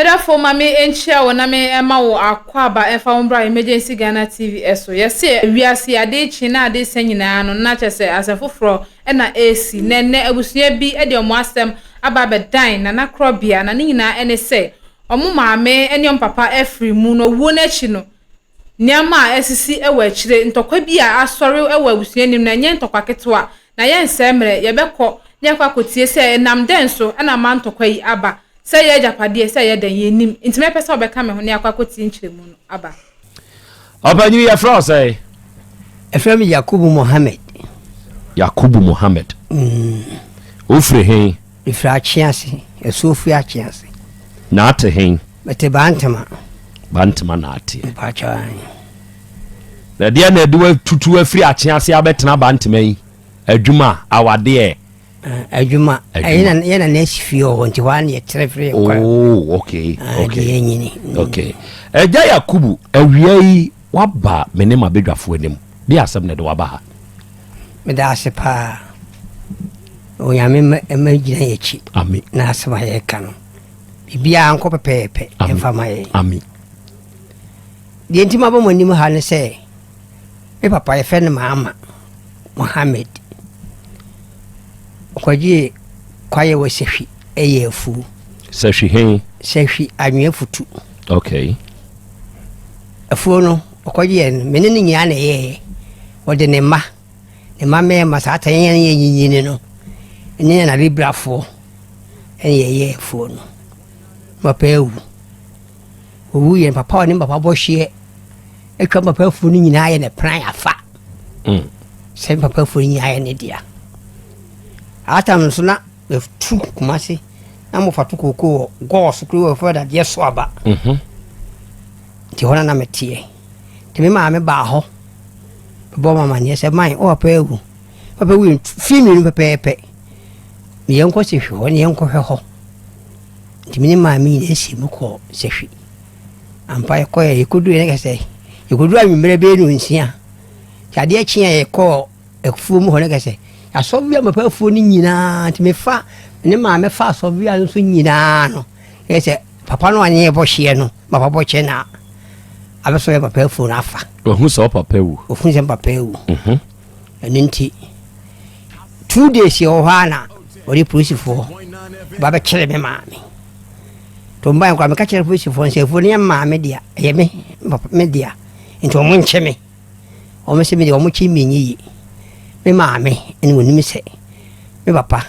Medafo ma me nkyia wo na me ɛma wo akwaaba ɛmfa wo mbra Emergency Ghana TV ɛso. Yɛse wiase ade kye na ade sa nyinaa no na kyerɛ sɛ asɛm foforɔ ɛna ɛresi. Na ɛnnɛ abusua bi ɛde ɔmo asɛm aba abɛdan Nana Korɔbea na ne nyinaa ɛne sɛ ɔmo maame ɛne ɔmo papa afiri mu na owuo no akyi no Nneɛma a asisi wɔ akyire, ntɔkwa bi a asɔre wɔ abusua no mu no, ɛnyɛ ntɔkwa ketewa, na yɛnsɛe mmerɛ, yɛbɛkɔ na yɛakɔ akɔtie sɛ ɛnam dɛn so na ama ntɔkwa yi aba, sɛ ɛyɛ agyapadeɛ, sɛ ɛyɛ dɛn, yɛnnim. Nti mɛpɛ sɛ wobɛka me ho na yɛakɔ akɔtie nkyerɛmu no aba. Ɔpanyin, yɛfrɛ wo sɛn? Yɛfrɛ me Yakubu Mohammed. Yakubu Mohammed. Wofiri he? Mefiri Akyease, Asuofua Akyease. Na ate he? Mete Bantama. Bantama na ateɛ. Mpakyɛw ae. Na ɛdeɛ na ɛde watutu afiri Akyease abɛtena Bantama yi? Adwuma, awadeɛ? Adwuma. Adwuma. Yɛ na na asi fie wɔ hɔ nti hɔ ara na yɛtrɛ firi yɛ kwan. Oh, okay, okay. Deɛ yɛnyini. Okay. Agya Yakubu, awia yi waba me ne m'abadwafoɔ anim. Deɛ asɛm na ɛde waba ha? Meda ase paa. Onyame mma gyina yɛn akyi. Amen. Na asɛm a yɛreka no, biribiara nkɔ pɛpɛɛpɛ mfa ma yɛn. Amen. Deɛ nti maba mo anim ha ne sɛ, me papa yɛfrɛ no Mahama Mohammed. Ɔkɔgyee kwaeɛ wɔ Sahwi ɛyɛ afuo. Sahwi he? Sahwi anwea futu. Okay. Afuo no ɔkɔgyeɛ no, me ne no nyinaa na ɛyɛeɛ. Ɔde ne mma, ne mma mmarima saa ta yɛn yɛ nyinyini no, ne yɛn abibrafoɔ ɛne yɛyɛ afuo no. Papa awu. Owu yɛn papa ɔne papa bɔ hyeɛ atwa papa afuo no nyinaa yɛ ne pran afa. Sɛ papa afuo no nyinaa yɛ ne dea. Atam nso na yɛtu Kumasi na mofa to kooko wɔ gɔɔso kuro wɔ fɛ dadeɛ so aba. Nti hɔ na na meteɛ. Nti me maame baa hɔ bɛbɔ me amaneɛ sɛ man wo papa awu. Papa wu mfeɛ mmienu pɛpɛɛpɛ. Ne yɛnkɔ sehwi hɔ ne yɛnkɔhwɛ hɔ. Nti me ne maame nyinaa si mu kɔɔ sehwi. Ampa yɛkɔɛ yɛkɔduru yɛ ne kɛsɛ yɛkɔduru anwummerɛ bɛyɛ nonsia. Nti adeɛ kye a yɛkɔɔ afuo mu hɔ no kɛsɛ asɔwia mapa afuo no nyinaa nti mefa ne maame fa asɔwia no nso nyinaa no kɛsɛ papa no anyɛ bɔ hyeɛ no papa bɔ kyɛ na abɛsɔ yɛ papa afuo no afa. Wahu sɛ ɔpapa awu. Ohu sɛ papa awu. Mhm. Ɛno nti 2 days yɛ wɔ hɔ a na wɔde polisifoɔ ba bɛkyerɛ me maame. To mba nkora meka kyerɛ polisifoɔ sɛ afuo no yɛ maame dea, ɛyɛ me me dea nti wɔn nkyɛ me. Wɔn sɛ me deɛ wɔn kye me nyɛ yie. Me maame ɛna wɔnim sɛ me papa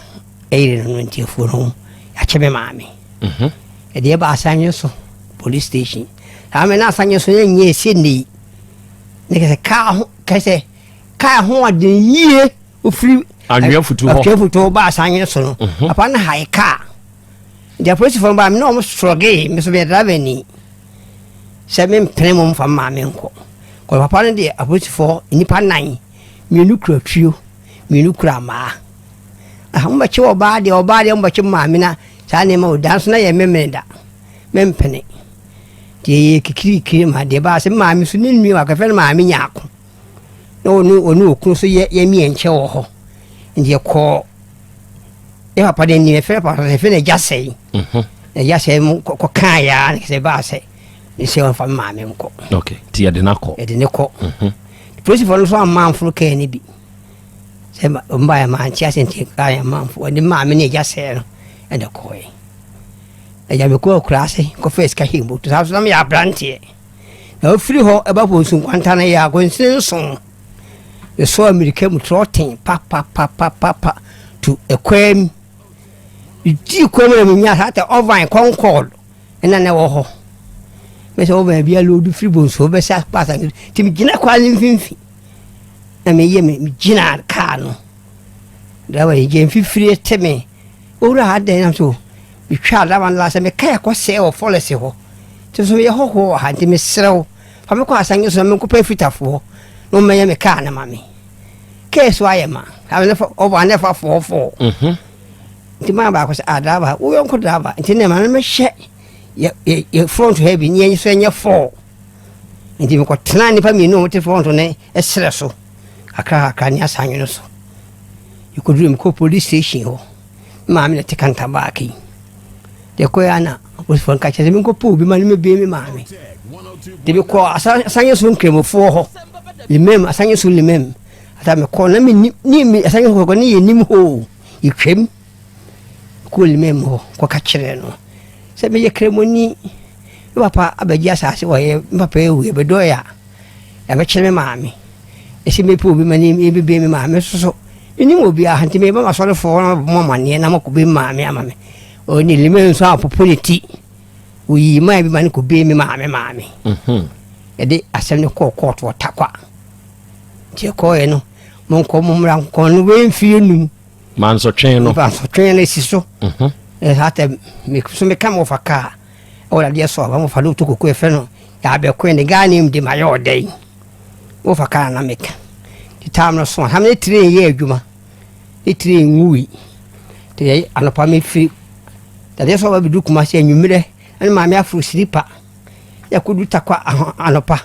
ɛyere no no nti afuo no yɛakyɛ me maame. Ɛdeɛ ba Asanye so police station. Saa mɛ na Asanye so yɛ nyɛ ɛsɛ nne yi. Ne kɛsɛ kaa ho kɛsɛ kaa ho ɔden yie ofiri anwea futu hɔ. Anwea futu hɔ ba Asanye so no. Papa no hae kaa. Nti apolisifoɔ no ba me na wɔn sɔgee me so meyɛ driver ni. Sɛ me mpene mo mfa maame nkɔ. Kɔ papa no deɛ apolisifoɔ nnipa nan mmienu kura tuo mmienu kura mmaa. Ah, mobɛkye ɔbaa deɛ ɔbaa deɛ mobɛkye maame na saa nneɛma o da nso na yɛ memene da mempene nti yɛyɛ kikirikiri ma deɛ baa sɛ maame so ne nua wakɛfɛ no maame nyaako na ɔne ɔne okunu so yɛ yɛ mmiɛnkyɛ wɔ hɔ nti yɛkɔɔ yɛ papa de nim ɛfɛ papa sɛ ɛfɛ na agya sɛe na agya sɛe mu kɔkaa yɛ a sɛ baa sɛ ne sɛ ɔmfa me maame nkɔ. Ok, nti yɛde no akɔ. Yɛde ne kɔ. Polisifoɔ no nso amma amforo kaa no bi sɛ ɔmba yɛ mante ase nti kaa yɛ manfo ɔde maame ne agya sɛɛ no ɛna kɔɛ. Agya mekɔ akura ase kɔfɛ sika hɛ mu saa so na meyɛ aberanteɛ na ɔfiri hɔ ɛba pɔ nsu nkwanta no yɛ akwansini nson mesɔɔ mmirika mu trɔten papapapapa to ɛkwaa mu medii kwaa mu na menya saa tɛ ɔvan Concord ɛna na ɛwɔ hɔ mɛsɛ wɔ baabi a loodu firi bonso bɛsɛ akpasa nti megyina kwaa no mfimfini na meyɛ me megyina kaa no driver yi gye mfifire te me owura ha dɛn nam so metwa driver no la sɛ meka yɛ kɔsɛɛ wɔ forest hɔ nti so meyɛ hɔhoɔ wɔ ha nti mesrɛ wo fa me kɔ asange so na menkɔpɛ afitafoɔ na wɔmmɛyɛ me kaa no ma me kaa so ayɛ ma ɔbɔ anɛ fa fɔɔfɔɔ nti maa baako sɛ ah driver wo yɔnko driver nti ne ma no mehyɛ yɛ yɛ front ha bi ne yɛn so ɛnyɛ fɔɔ nti mekɔtena nnipa mmienu a wɔte front no ɛserɛ so kakra kakra ne asanwe no so yɛkɔduru mekɔ police station hɔ maame na te kanta baake yi yɛkɔɛ ana. Apolisifoɔ no ka kyerɛ sɛ menkɔpɛ obi ma no mɛbie me maame. De mekɔ asanyɛ so nkramofoɔ hɔ. Limam, asanyɛ so limam. Ata mekɔ na menni ne me asanyɛ so kɔkɔ ne yɛnim hɔ o. Yɛtwam. Kɔɔ limam hɔ kɔka kyerɛ no sɛ meyɛ kramoni. Me papa abɛgye asase wɔ yɛ me papa awu yɛbɛdɔe a yɛabɛkyerɛ me maame. Ɛsɛ mepɛ obi ma ne bɛbie me maame nso so. Menim obiara nti meba m'asɔrefoɔ na mabɔ mo amanneɛ na moakɔbie me maame ama me. Ɔne Lima nso ampopo ne ti. Wɔyii man bi ma no kɔbie me maame maame. Mhm. Yɛde asɛm no kɔɔ kɔɔto wɔ Tarkwa. Nti ɛkɔɔeɛ no, monkɔ mo mmra nkɔ no wei mfeɛ num. Mansotwe no. Mansotwe no si so. Mhm. Ɛsɛ atɛ me so meka mo fa kaa ɛwɔ dadeɛ so a wɔfa no to koko ɛfɛ no yɛabɛkoe ne Ghana mu de ma yɛ ɔdɛ yi. Wofa kaa na meka. Nti tam no so a, tam no tire yɛ adwuma. Ne tire nwui. Nti yɛ anɔpa mefiri dadeɛ so aba bɛdu Kumasi anwummerɛ ɛne maame aforo siripa. Yɛkɔdu Tarkwa anɔpa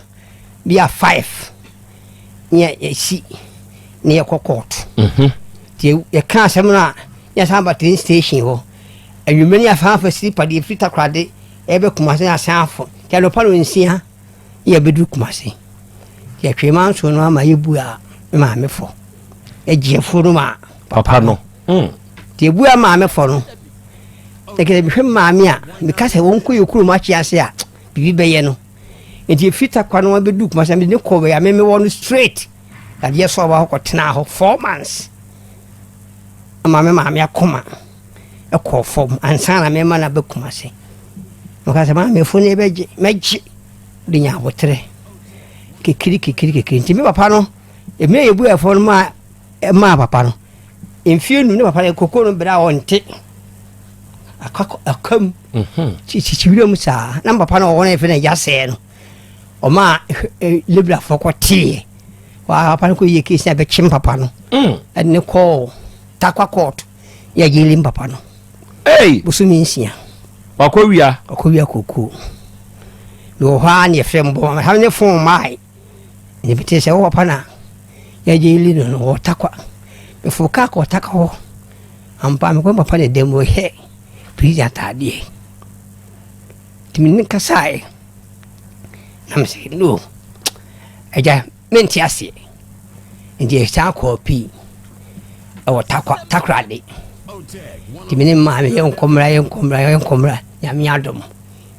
bi a 5 ne yɛsi ne yɛkɔ court. Mhm. Nti yɛka asɛm no a yɛsan ba train station hɔ. Anwummerɛ ne yɛasan afa siripa de yɛfiri Takoradi ɛbɛ Kumasi ne yɛasan afo. Nti anɔpa no nsia ne yɛbɛduru Kumasi. Nti yɛtwee manso no ama yɛbua me maame fɔ. Yɛgye afuo no ma papa no. Nti yɛbua maame fɔ no, ɛkɛ mehwɛ maame a meka sɛ wɔnkɔ yɛ kurom akye ase a biribi bɛyɛ no. Nti ɛfiri Tarkwa no abɛduru Kumasi mede ne kɔɔ baabi a me mewɔ no straight. Adeɛ sɛ ɔba hɔ kɔtenaa hɔ 4 months ama me maame akoma ɛkɔɔ fam ansa na mema no aba Kumasi. Meka sɛ maame afuo no yɛbɛgye mɛgye de nya aboterɛ kekiri kekiri kekiri. Nti me papa no mmerɛ yɛbu ɛfɔ no maa ɛmaa papa no mfie 5 ne papa no koko no berɛ a ɔnte akam kyikyi wura mu saa na papa no ɔwɔ no yɛfrɛ no agya sɛɛ no ɔmaa lebrafoɔ kɔteeɛ waa papa no kɔyɛ case na bɛkyem papa no ɛde ne kɔɔ Tarkwa court yɛ gyeli papa no. Hey! Bosome 6. Wakɔ wia. Wakɔ wia kokoo. Mewɔ hɔ a ne yɛfrɛ mbɔ ha ne phone mae ne mete sɛ wo papa na yɛgyeli no no wɔ Tarkwa. Mefo kaa kɔ Tarkwa hɔ ampa mekɔ papa ne dam wɔhyɛ prison ataadeɛ nti mene kasaeɛ na mesɛ no agya mente aseɛ. Nti yɛsan kɔɔ pii ɛwɔ Tarkwa Takoradi. Nti mene maame yɛnkɔ mmra yɛnkɔ mmra yɛnkɔ mmra. Nyame adom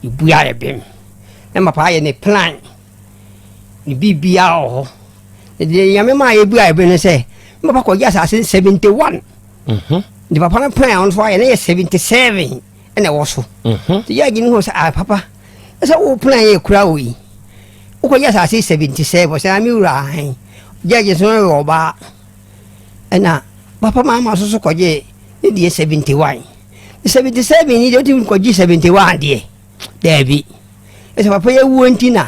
yɛbua yɛ bem na papa ayɛ ne plan ne biribiara wɔ hɔ. Deɛ Nyame maa yɛbua yɛ bem no sɛ me papa kɔgye asase 71. Nti papa no plan a ɔno nso ayɛ no yɛ 77 ɛna ɛwɔ so. Nti yɛ agye ne ho sɛ ah papa sɛ wo plan yɛ kura wo yi wokɔgye asase 77 sɛ ame wura ahen gyagye so no yɛ ɔbaa ɛna papa maama so so kɔgye ne deɛ 71 ne 77 ni deɛ wotumi kɔgye 71 deɛ daabi ɛsɛ papa yɛ wuo nti na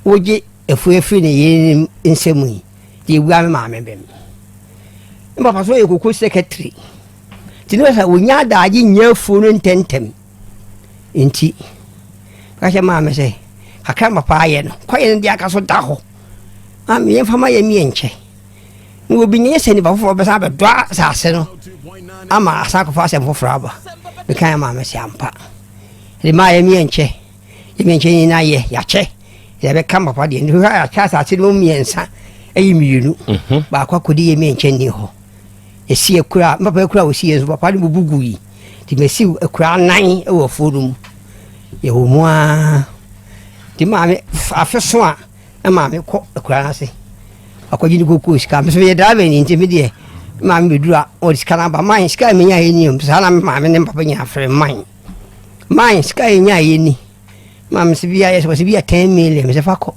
wogye afuo afiri ne yere nsam yi deɛ ewua me maame bɛm ne papa so yɛ koko secretary nti ne sɛ wonya adagye nya afuo no ntɛntɛm. Nti ka kyerɛ maame sɛ kakra papa ayɛ no kɔyɛ no deɛ aka so da hɔ maame yɛmfa ma yɛ mmiɛnkyɛ na obi nyɛ sɛ nipa foforɔ bɛsan abɛdɔ asase no ama asan akɔfa asɛm foforɔ aba. Meka yɛ maame sɛ ampa ɛde maa yɛ mmiɛnkyɛ yɛ mmiɛnkyɛ nyinaa yɛ yɛakyɛ yɛbɛka papa deɛ nti hwɛ yɛakyɛ asase no mu mmiɛnsa ɛyɛ mmienu baako akɔdi yɛ mmiɛnkyɛ nni hɔ. Yɛsi akura papa akura a wɔsi yɛ nso papa no bubu gu yi nti masi akura anan wɔ afuo no mu yɛwɔ mu ara nti maame afe so a na maame kɔ akura no ase akɔgye ne kokoo sika. Me so meyɛ driver ni nti me deɛ maame bɛduru a ɔde sika no aba man sika a menya yɛ ni o. Saa na me maame ne papa nyina frɛ man man sika a yɛnya yɛ ni. Maame sɛ bia yɛ sɛ wɔsɛ bia 10 million mesɛ fa kɔ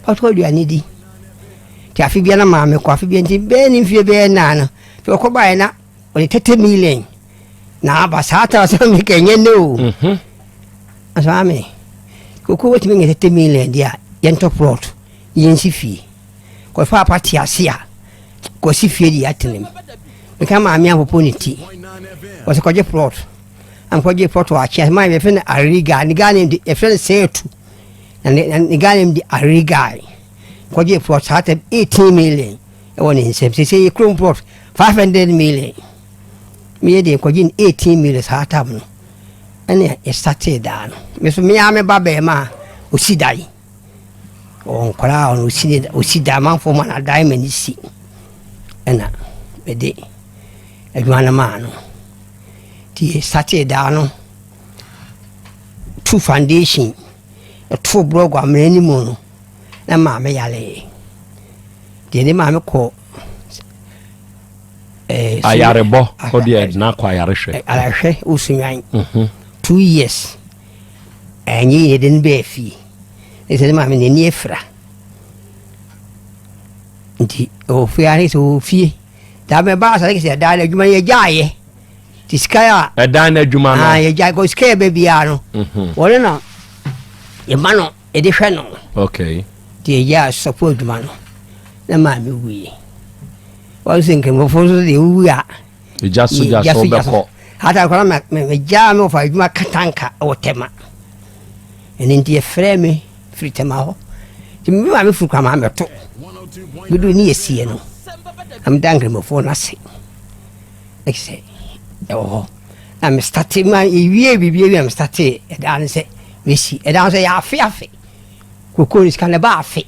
fa tɔ aduane di. Nti afe bia na maame kɔ afe bia nti bɛyɛ ne mfie bɛyɛ naa no nti ɔkɔ baeɛ na ɔde 30 million na aba saa ta sɛ meka ɛnyɛ ne o. Ɔsɛ maame koko wotumi nya 30 million deɛ a yɛntɔ plot yɛnsi fie kɔfa apa te ase a kɔsi fie de yɛatena mu. Meka maame apopo ne ti ɔsɛ kɔgye plot ankɔgye plot wɔ akyea maame yɛfrɛ no Ariga ne Ghana de yɛfrɛ no Sɛɛtu na ne Ghana de Ariga kɔgye plot saa tɛ 18 million ɛwɔ ne nsam. Sɛ sɛ yɛ kurom plot 500 million meyɛ deɛ kɔgye no 18 million saa tam no. Ɛna yɛsatee daa no. Me so me ara me ba bɛrima a ɔsi dan. Ɔwɔ nkwadaa a ɔno ɔsi ne ɔsi dan amanfoɔ ma no adan ma ne si. Ɛna mede adwuma no maa no. Nti yɛsatee daa no tu foundation ɛtoo borɔgo amena no mu no na maame yaree. Nti yɛde maame kɔɔ Eh, ayarebɔ ɔde ɛdena akɔ ayarehwɛ. Ayarehwɛ osunwan. Mhm. 2 years. Ɛnyɛ yɛ de no bɛɛ fie. Ɛsɛ ne maame n'ani afira. Nti ɔwɔ fie ara sɛ ɔwɔ fie. Daa bɛ ba asare kɛsɛ ɛdan adwuma no yɛgyaayɛ. Nti sika a. Ɛdan no adwuma no. Ah, yɛgyae kɔ sika yɛ bɛ biara no. Mhm. Wɔne na yɛma no yɛde hwɛ no. Okay. Nti yɛgyaa sɔfo adwuma no na maame wuiɛ. Wɔn sɛ nkramofo nso deɛ wowu a. Egya so gya so bɛkɔ. Ata akora ma megyaa me wɔfa adwuma katanka wɔ Tɛma. Ɛno nti yɛfrɛɛ me firi Tɛma hɔ. Nti me maame firi kwa maa mɛto. Medu ne yɛsie no. Na meda nkramofoɔ no ase. Ɛkyɛ sɛ ɛwɔ hɔ. Na me starte ma yɛwie biribi awie na me starte ɛda no sɛ mesi. Ɛda no sɛ yɛ afe afe. Kokoo no sika no ɛba afe.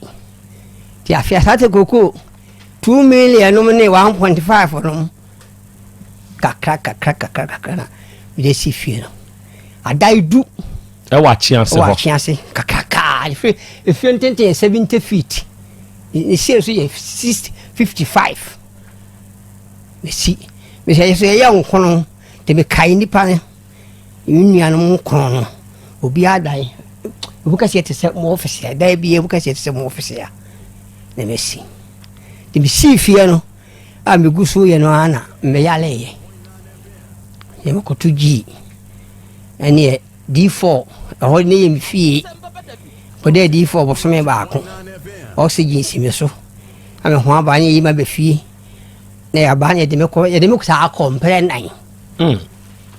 Nti afe asate kokoo. 2 million nom ne 1.5 nom kakra kakra kakra kakra na mede si fie no adan 10. Ɛwɔ Akyease hɔ. Ɛwɔ Akyease kakrakaa. Efie efie ntenten yɛ 70 feet, ne sie nso yɛ 655 na si mesɛ yɛ so yɛyɛ nkono nti mekae nnipa no, me nuanom nkono no, obiara dan ebu kɛseɛ te sɛ mo ɔfisi a dan bi ebu kɛseɛ te sɛ mo ɔfisi a na mesi. Nti mesii fie no a megu so yɛ no ara na meyaleeɛ yɛ mekɔto gyii ɛneɛ D4 ɛhɔ ne yɛ me fie kɔdɛ D4 bosome baako, oxygen si me so na me ho aba ne yɛyi ma bɛ fie na yɛaba ne yɛde me kɔ yɛde me saa akɔ mprɛ nan.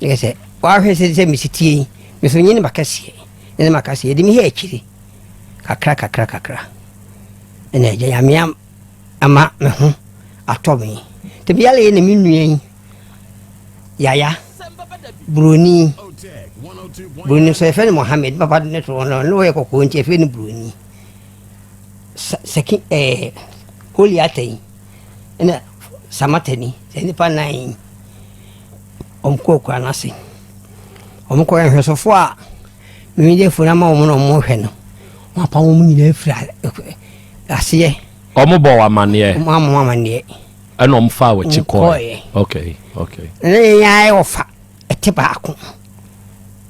Ne sɛ wahwɛ sɛ mesi tie yi me so nye ne makɛseɛ ne ne makɛseɛ yɛde me hɛ akyiri kakra kakra kakra ɛna agya Nyame ama me ho atɔ me. Nti meyare yɛ na me nua yi Yaya Buroni, Buroni nso yɛfrɛ no Mohammed, papa de ne to no ne ɔyɛ kɔkɔɔ nti yɛfrɛ no Buroni. Sɛki Holy Ata yi ɛna Samata ni sɛ nipa nan yi wɔn kɔ akura no ase. Wɔn kɔ yɛ nhwɛsofoɔ a mmedefoɔ no ama wɔn na wɔn hwɛ no, wɔn apam wɔn nyinaa firi aseɛ. Wɔn bɔ wɔ amaneɛ. Wɔn ama wɔn amaneɛ. Ɛna wɔn fa wɔn akyi kɔɛ. Okay. Ɛna yɛn ayɛ wɔfa ɛte baako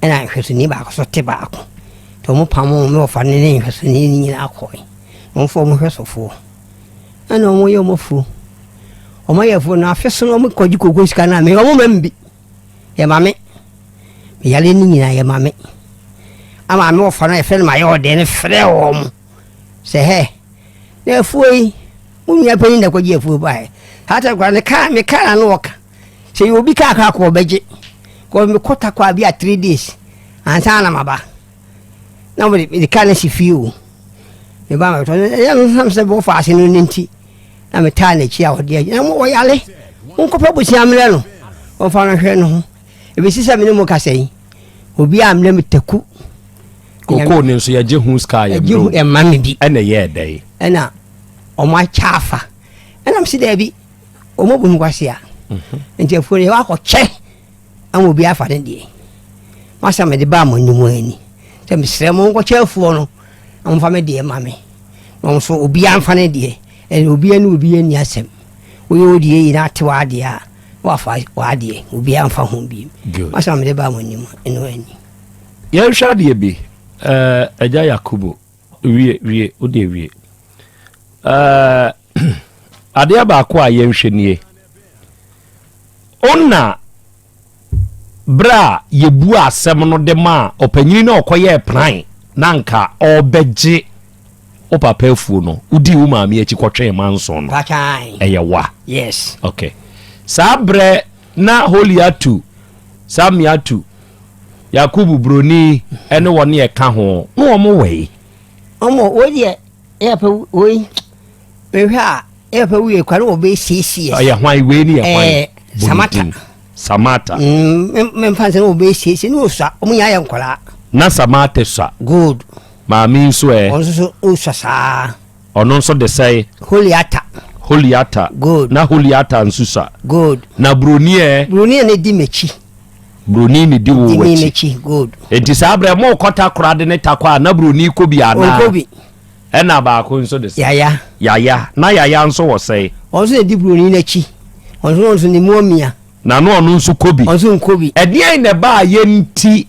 ɛna nhwɛsoni baako so te baako nti wɔn pam wɔn wɔfa ne ne nhwɛsoni ne nyinaa kɔɛ. Wɔn fa wɔn hwɛsofoɔ ɛna wɔn yɛ wɔn afuo, wɔn ayɛ afuo no afe so no wɔn kɔgye koko sika no a me wɔn ma mi bi yɛ ma me me yare ne nyinaa yɛ ma me ama me wɔfa no yɛfrɛ no ma yɛ ɔdɛ no frɛ wɔn sɛ hɛ na afuo yi mo nua panyin na kɔgye afuo baeɛ hata kora ne kaa me kaa no ɔka sɛ yɛ obi kaa kaa kɔ ɔbɛgye kɔ me kɔ takɔ abi a 3 days ansa na maba na wɔde mede kaa no si fie o me ba ma bɛtɔ ɛyɛ no sam sɛ bɔfa ase no ne nti na metaa n'akyi a ɔde agye na mo ɔyale monkɔpɛ bosia mmerɛ no ɔmfa no hwɛ no ho ɛbɛsi sɛ me ne mo kasa yi obi a mmerɛ me taku. Kokoo ne nso yɛgye ho sika yɛ mmerɛ ɛma me bi. Ɛna ɛyɛ ɛdɛn? Ɛna ɔmo akyɛ afa ɛna msi daabi ɔmo bu nkwasi a nti afuo no yɛwɔ akɔkyɛ ama obi afa ne deɛ masa mede baa mo anim ani sɛ mesrɛ mo nkɔkyɛ afuo no na momfa me deɛ ma me na ɔmo nso obiara mfa ne deɛ ɛna obiara ne obiara ni asɛm woyɛ wo deɛ yi na ate w'adeɛ a na wafa w'adeɛ obiara mfa ho biem. Good. Masa mede baa mo anim ɛno ani. Yɛnhwɛ adeɛ bi, Agya Yakubu, wie wie wodeɛ wie. Adeɛ baako a yɛnhwɛ nie. Onna berɛ a yɛbu asɛm no de maa ɔpanyini na ɔkɔyɛɛ pran na anka ɔrebɛgye wo papa afuo no, wodii wo maame akyi kɔtwee manson no. Pakyan. Ɛyɛ wa. Yes. Okay. Saa berɛ na Holy atu, Sami atu, Yakubu Broni ɛne wɔn ɛka ho na wɔn wɔ yi. Ɔmo wei deɛ yɛ pɛ wei mehwɛ a yɛ pɛ wei kwa ne wɔbɛyɛ 6 years. Ɛyɛ hwan wei ne yɛ hwan? Samata. Samata. Mm, memfa nsɛ na wɔbɛsiesie ne ɔsua, wɔn nyinaa yɛ nkwadaa. Na Samata sua. Good. Maame nso ɛ? Ɔno nso so ɔsua saa. Ɔno nso de sɛe? Holiata. Holiata. Good. Na Holiata nso sua. Good. Na Buroni ɛ? Buroni na ɛdi m'akyi. Buroni na ɛdi wo Di me w'akyi. m'akyi. Good. Enti saa berɛ morekɔ Takoradi ne Tarkwa a na Buroni kɔ bi anaa? Ɔnkɔ bi. Ɛna baako nso de sɛe? Yaya. Yaya. Na Yaya nso wɔ sɛe? Ɔno nso na ɛdi Buroni no akyi. Ɔno nso ɔno nso ne mu amia. Na na ɔno nso kɔ bi. Ɔno nso nkɔ bi. Ɛdeɛn na ɛbaa yɛ nti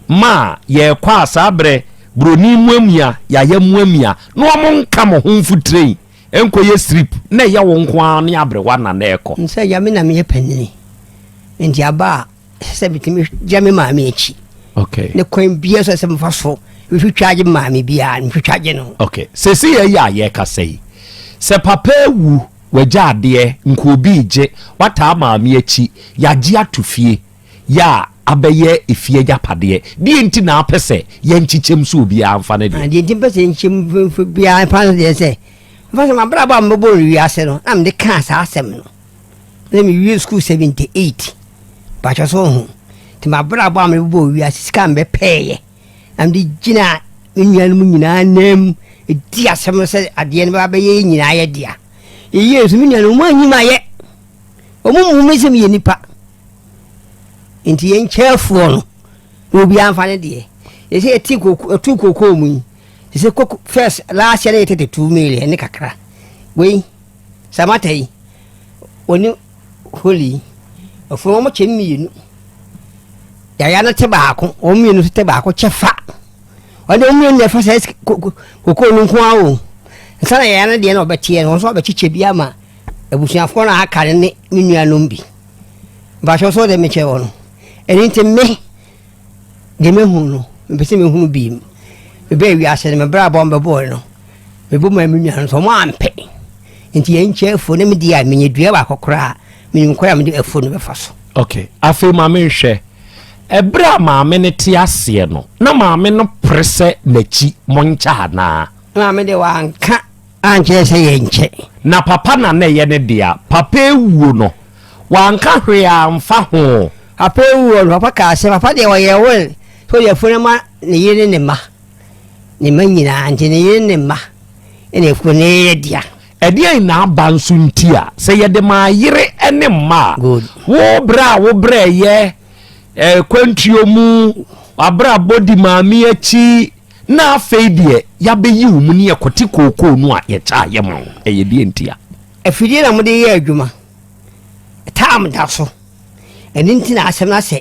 maa yɛrekɔ a saa berɛ Buroni muamia, Yaya muamia, na wɔn nka mo ho mfutire nkɔyɛ sirip na ɛyɛ wo nko ara ne aberewa na na ɛrekɔ? Sɛ agya me na meyɛ panini nti aba a ɛsɛ sɛ metumi gya me maame akyi. Okay. Ne kwan biara so sɛ mefa so metwitwa agye maame biara metwitwa agye no. Okay. Sɛsi yɛ yɛ a yɛrekasa yi sɛ papa awu wagya adeɛ nka obi regye wataa maame akyi yɛagye ato fie yɛ a abɛyɛ efie agyapadeɛ deɛ nti na apɛ sɛ yɛnkyekyɛm so obiara mfa ne deɛ. Deɛ nti mpɛ sɛ yɛnkyɛm mfa biara mfa ne deɛ sɛ mfa sɛ mabrabɔ a mebɛbɔ no wiase no na mede kaa saa asɛm no na mewie sukuu 78 bakyɛ so ho nti mabrabɔ a mebɛbɔ wiase sika a mebɛpɛɛyɛ na mede gyina me nuanom nyinaa nan mu di asɛm no sɛ adeɛ no bɛba bɛyɛ nyinaa yɛ dea yɛyie nso me nuanom mu anyim ayɛ wɔn mu me sɛ meyɛ nipa nti yɛn kyɛɛfoɔ no na obiara nfa ne deɛ yɛsɛ yɛte koko ɛtu koko mu yi yɛsɛ koko first last year na yɛ 32 million ne kakra wei samata yi wɔne holy ɔfunu wɔn kyɛ mmienu yaya no te baako wɔn mmienu nso te baako kyɛ fa wɔde wɔn mmienu na ɛfa sɛ koko no nko ara o nsa na yaya no deɛ na ɔbɛteɛ no wɔn nso abɛkyekyɛ bi ama abusuafoɔ no a aka no ne me nuanom bi mpakyɛw sɛ ɔde mekyɛ wɔ no ɛno nti me deɛ mehu no mepɛ sɛ mehunu bi mu mebɛɛ wiase no mebrɛ abɔ mbɛbɔɔ no mebɔ ma me nuanom sɛ ɔmo ampɛ nti yɛn nkyɛn afuo ne me deɛ a menya dua baako koraa menim kwan a mede afuo no bɛfa so. Ok afei ma menhwɛ ɛberɛ a maame no te aseɛ no na maame no pere sɛ n'akyi monkyɛ anaa? Maame deɛ wanka Ankyerɛ sɛ yɛnkyɛ. Na papa na na ɛyɛ ne dea. Papa awuo no, wanka hwee amfa ho. Papa awuo no, papa kaa sɛ, papa deɛ ɔyɛ will sɛ ɔde afuo no ma ne yere ne ne mma, ne mma nyinaa, nti ne yere ne ne mma na afuo no yɛ dea. Ɛdeɛn na aba nso nti a sɛ yɛde maa yere ne mma a, wo berɛ a wobrɛeɛ, kwantuo mu, w'abrabɔ di maame akyi, Na afei deɛ yɛabɛyi wo mu ne yɛkɔte kookoo no a yɛkyɛ a yɛma wo, ɛyɛ deɛ ntia? Afidie na mode yɛ adwuma, tam da so, ɛno nti na asɛm no asɛ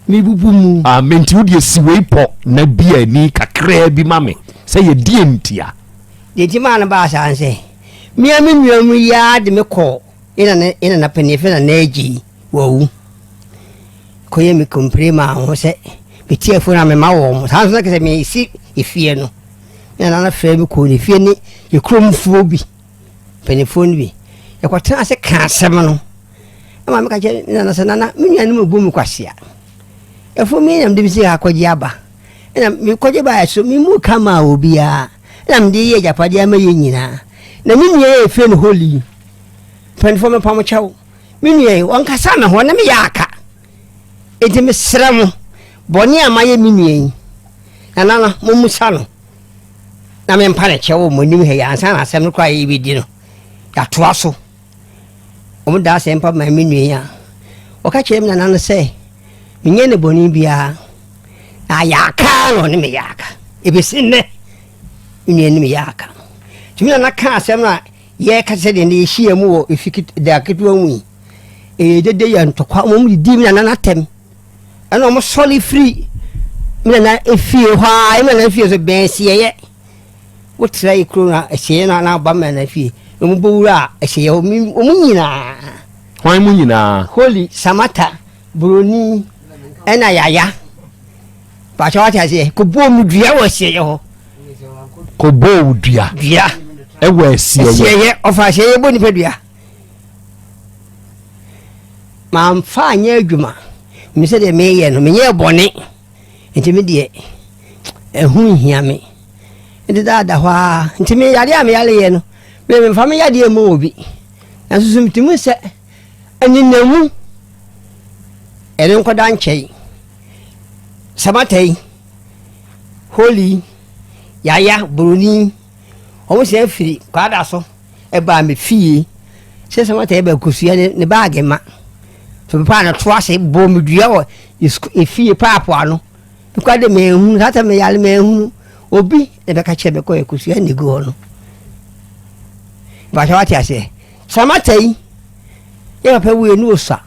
mebubu mu. Ah, me nti wo deɛ si wei pɔ na bi ani kakraa bi ma me sɛ yɛ deɛ ntia? Deɛ nti maa no baa saa ne sɛ, me ara me nua mu yi ara de me kɔɔ yɛn nana panin, yɛfrɛ no Nana Agyei, wawu. Kɔyɛ me kompire maa ho sɛ mete afuo no a mema wɔn. Saa nso na kɛsɛ mesi efie no. Me nana no frɛ me kɔɔ ne fie ne yɛ kuromfoɔ bi, mpanimfoɔ no bi. Yɛkɔtena ase ka asɛm no. Ɛma meka kyerɛ me nana sɛ, nana, me nuanom bu me kwasea. Afuo me na mede me sika akɔgye aba. Ɛna mekɔgye baeɛ so, memu ka maa obiara. Ɛna mede yɛ agyapadeɛ ama yɛn nyinaa. Na me nua yɛ efie no hɔ Mpanimfoɔ mepam kyɛw. Me nua yi, ɔnkasa me ho, ɔne me yɛ aka. Enti mesrɛ mo, bɔne a mayɛ me nua yi, nana no, mommisa no na mempa no kyɛw wɔ mo anim ha yi ansa na asɛm no koraa a yɛrebɛdi no, yɛatoa so. Wɔdaa asɛmpa maa me nua yi a, ɔka kyerɛɛ me nana no sɛ menyɛ no bɔne biara, na ayɛ aka ara na ɔne me yɛ aka. Ɛbɛsi nnɛ, me nua ne me yɛ aka. Nti me nana kaa asɛm no a Yɛreka sɛdeɛ na yɛhyia mu wɔ efi da ketewa mu yi, ɛyɛ dede yɛ ntɔkwa, wɔn didi me nana n'atɛm, ɛna wɔn sɔre firi me nana efie hɔ a, me nana fie so bɛn siɛyɛ, wotra yi kuro na ɛsiɛyɛ na na aba me nana fie, na wɔn bɔ wura a ɛsiɛyɛ hɔ, wɔn nyinaa. Hwan mu nyinaa? Holy Samata, Buroni, ɛna Yaya. Bàtà wate aseɛ, kɔbɔɔ mu dua wɔ asieyɛ hɔ. Kɔbɔɔ wo dua. Dua. Ɛwɔ asieyɛ. Asieyɛ, ɔfa asieyɛ bɔ nipa dua. Mamfa anyɛ adwuma. Menim sɛ deɛ meyɛ no, menyɛɛ bɔne. Nti me deɛ, ɛho nhia me. Nti daa da hɔ ara. Nti me yadeɛ a meyareyɛ no, me memfa me yadeɛ mmɔ obi. Nanso so metumi sɛ Anyinam mu. Ɛno nkɔda nkyɛn. Samata yi, Holy, Yaya, Buroni, wɔn san firi Kwada so baa me fie sɛ Samata yi bɛkosua ne ne baage ma. So mepaa no to ase bɔɔ me dua wɔ efie paapo ano. Mekɔ de manhunu, saa sɛ meyare manhunu. Obi na bɛka kyerɛ me kɔ ɛkosua ne gu hɔ no. Mpakyɛ wate aseɛ. Samata yi, yɛ papa wuiɛ ne osua.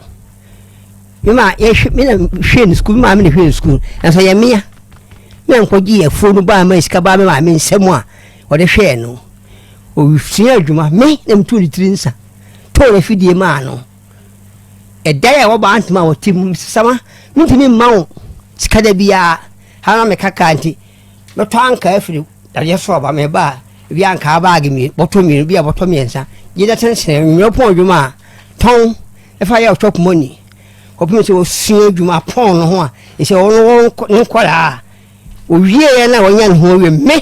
Me ma yɛhwɛ me na hwɛ no sukuu me maame na hwɛ no sukuu nanso yɛ mmea me na nkɔgye afuo no baa ma sika baa me maame nsam a ɔde hwɛɛ no ɔsua adwuma me na metu ne tiri nsa tɔɔ n'afidie maa no ɛdan a ɛwɔ baa ntoma a wɔte mu sama mentumi mma wo sika da biara ha na meka kaa nti Mɛtɔ ankaa afiri dadeɛ so aba, meba a, ebi ankaa baage mmienu, bɔtɔ mmienu, bi a bɔtɔ mmiɛnsa. Gye na sensene, nwerɛ pɔn adwuma a, tɔn, ɛfa yɛ ɔtɔ kumoni. Kɔpem sɛ wɔsua adwuma pɔn no ho a, ɛsɛ ɔno wɔn ne nkɔlaa a, ɔwieɛ na wɔnya ne ho awie, me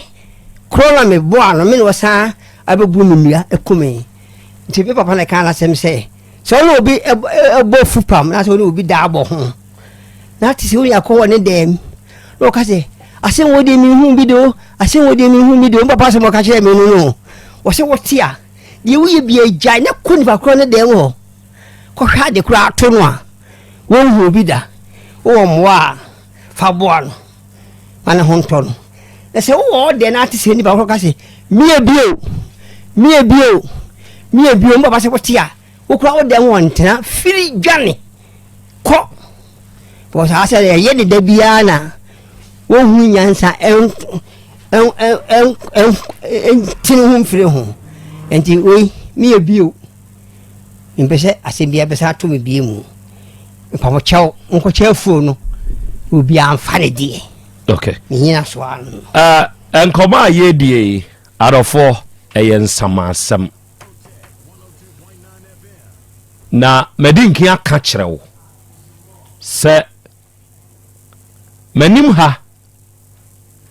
korɔ na meboa no, me na wɔsan abɛbu me nnua aku me. Nti me papa na ɛkaa n'asɛm sɛ, sɛ ɔne obi bɔ fupam na sɛ ɔne obi da abɔ ho, na te sɛ wonya kɔ wɔ ne dɛm na ɔka sɛ asɛm wɔ deɛ mehu bi de o asɛm wɔ deɛ mehu bi de o mpapa asɛm ɔka kyerɛ me no no wɔsɛ wɔte a deɛ woyɛ bi agyae na kɔ nipa korɔ ne dɛm hɔ kɔhwɛ ade korɔ ato no a wɔnhu bi da wowɔ mmoa a fa boa no ma ne ho ntɔ no na sɛ wowɔ ɔdɛ no ate sɛ nipa korɔ ka sɛ meyɛ bio meyɛ bio meyɛ bio mpapa sɛ wote a wokora wo dɛm wɔ ntena firi dwane kɔ because saa sɛ ɛyɛ ne da biara na wɔnhu nyansa ntene ho mfiri ho nti wei meyɛ bio mpɛ sɛ asɛm biara bɛsa ato me bie mu mpamokyɛw nkɔkyɛ afuo no obiara mfa ne deɛ okay menyina so ano uh, nkɔmɔ a yɛdie yi adɔfoɔ ɛyɛ nsamasɛm Na madi nkan aka kyerɛ wo sɛ m'anim ha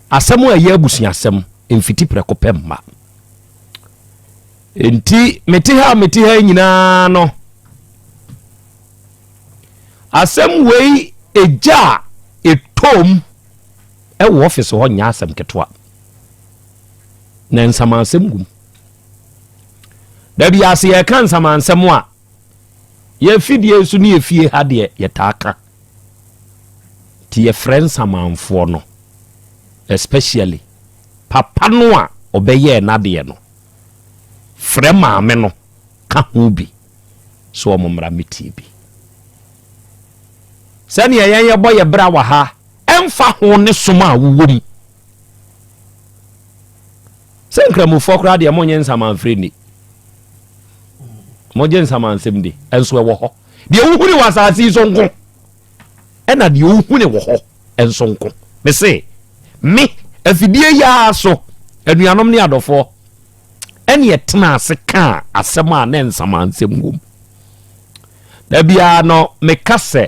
asɛm a ɛyɛ abusuasɛm mfiti prɛko pɛ mma. Enti mete ha a mete ha nyinaa no, asɛm wei egya a ɛtɔm ɛwɔ ɔfisi hɔ nyɛ asɛm ketewa na nsamansɛm gum. Da bi ase yɛka nsamansɛm a, yɛfidie nso ne yɛfie ha deɛ yɛtaa ka. Nti yɛfrɛ nsamanfoɔ no, especially papa no a ɔbɛyɛɛ n'adeɛ no, frɛ maame no ka ho bi sɛ wɔn mmra mmɛtie bi. Sɛdeɛ yɛn yɛbɔ yɛ bra wɔ ha, ɛmfa ho ne som a wowɔ mu. Sɛ nkramofoɔ koraa deɛ monnye nsamanfrɛ nni. Mogye nsamansɛm di, nso ɛwɔ hɔ. Deɛ wohuni wɔ asase yi so nko, ɛna deɛ wohuni wɔ hɔ nso nko. Mese, me, afidie yi ara so, anuanom ne adɔfoɔ, ɛne ɛtena ase kaa asɛm a na nsamansɛm wom. Da biara no, meka sɛ,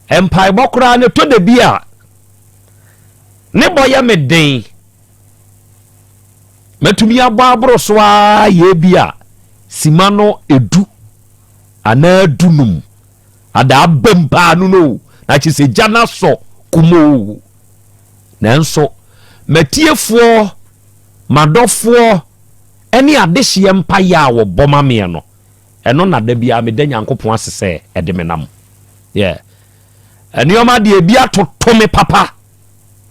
mpaebɔ koraa no ɛtɔ da bi a, ne bɔ yɛ me den. Mɛtumi abɔ aboro so ara yɛ bi a sima no edu anaa dunum ada abam paa no no na kyerɛ sɛ gya no asɔ kumoo. Nanso m'atiefoɔ, m'adɔfoɔ ne adehyeɛ mpaeɛ a wɔbɔ ma meɛ no, ɛno na da biara meda Nyankopɔn ase sɛ ɛde me nam. Yeah. Nneɛma deɛ ebi atoto me papa.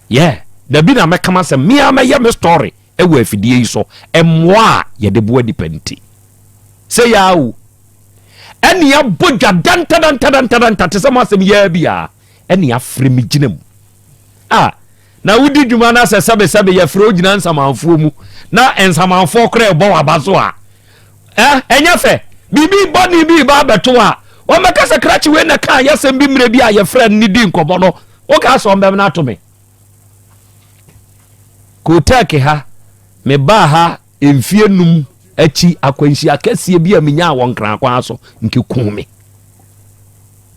Yeah, dabi na mɛka m'asɛm, me ara mɛyɛ me story wɔ afidie yi so, mmoa a yɛde boa nipa nti. Sɛ yaa o, ɛne abɔ dwa dantadantadantadanta te sɛ mo asɛm yaa bi a, ɛne afrɛ me gyina mu. Ah, na wodi dwuma na sɛ sɛbesɛbe yɛfrɛ wo gyina nsamanfoɔ mu na nsamanfoɔ koraa ɛbɔ waba so a, eh, ɛnyɛ fɛ. Biribi bɔne bi ba abɛto a, wɔmmɛka sɛ krakye wei na kaa yɛsɛm bi mmerɛ bi a yɛfrɛ no ne di nkɔmmɔ no, wokaa sɛ ɔmbɛm no ato me. Kotek ha, mebaa ha mfie num akyi akwanhyia kɛseɛ bi a menyaa wɔ Nkran kwan so, nkekuu me.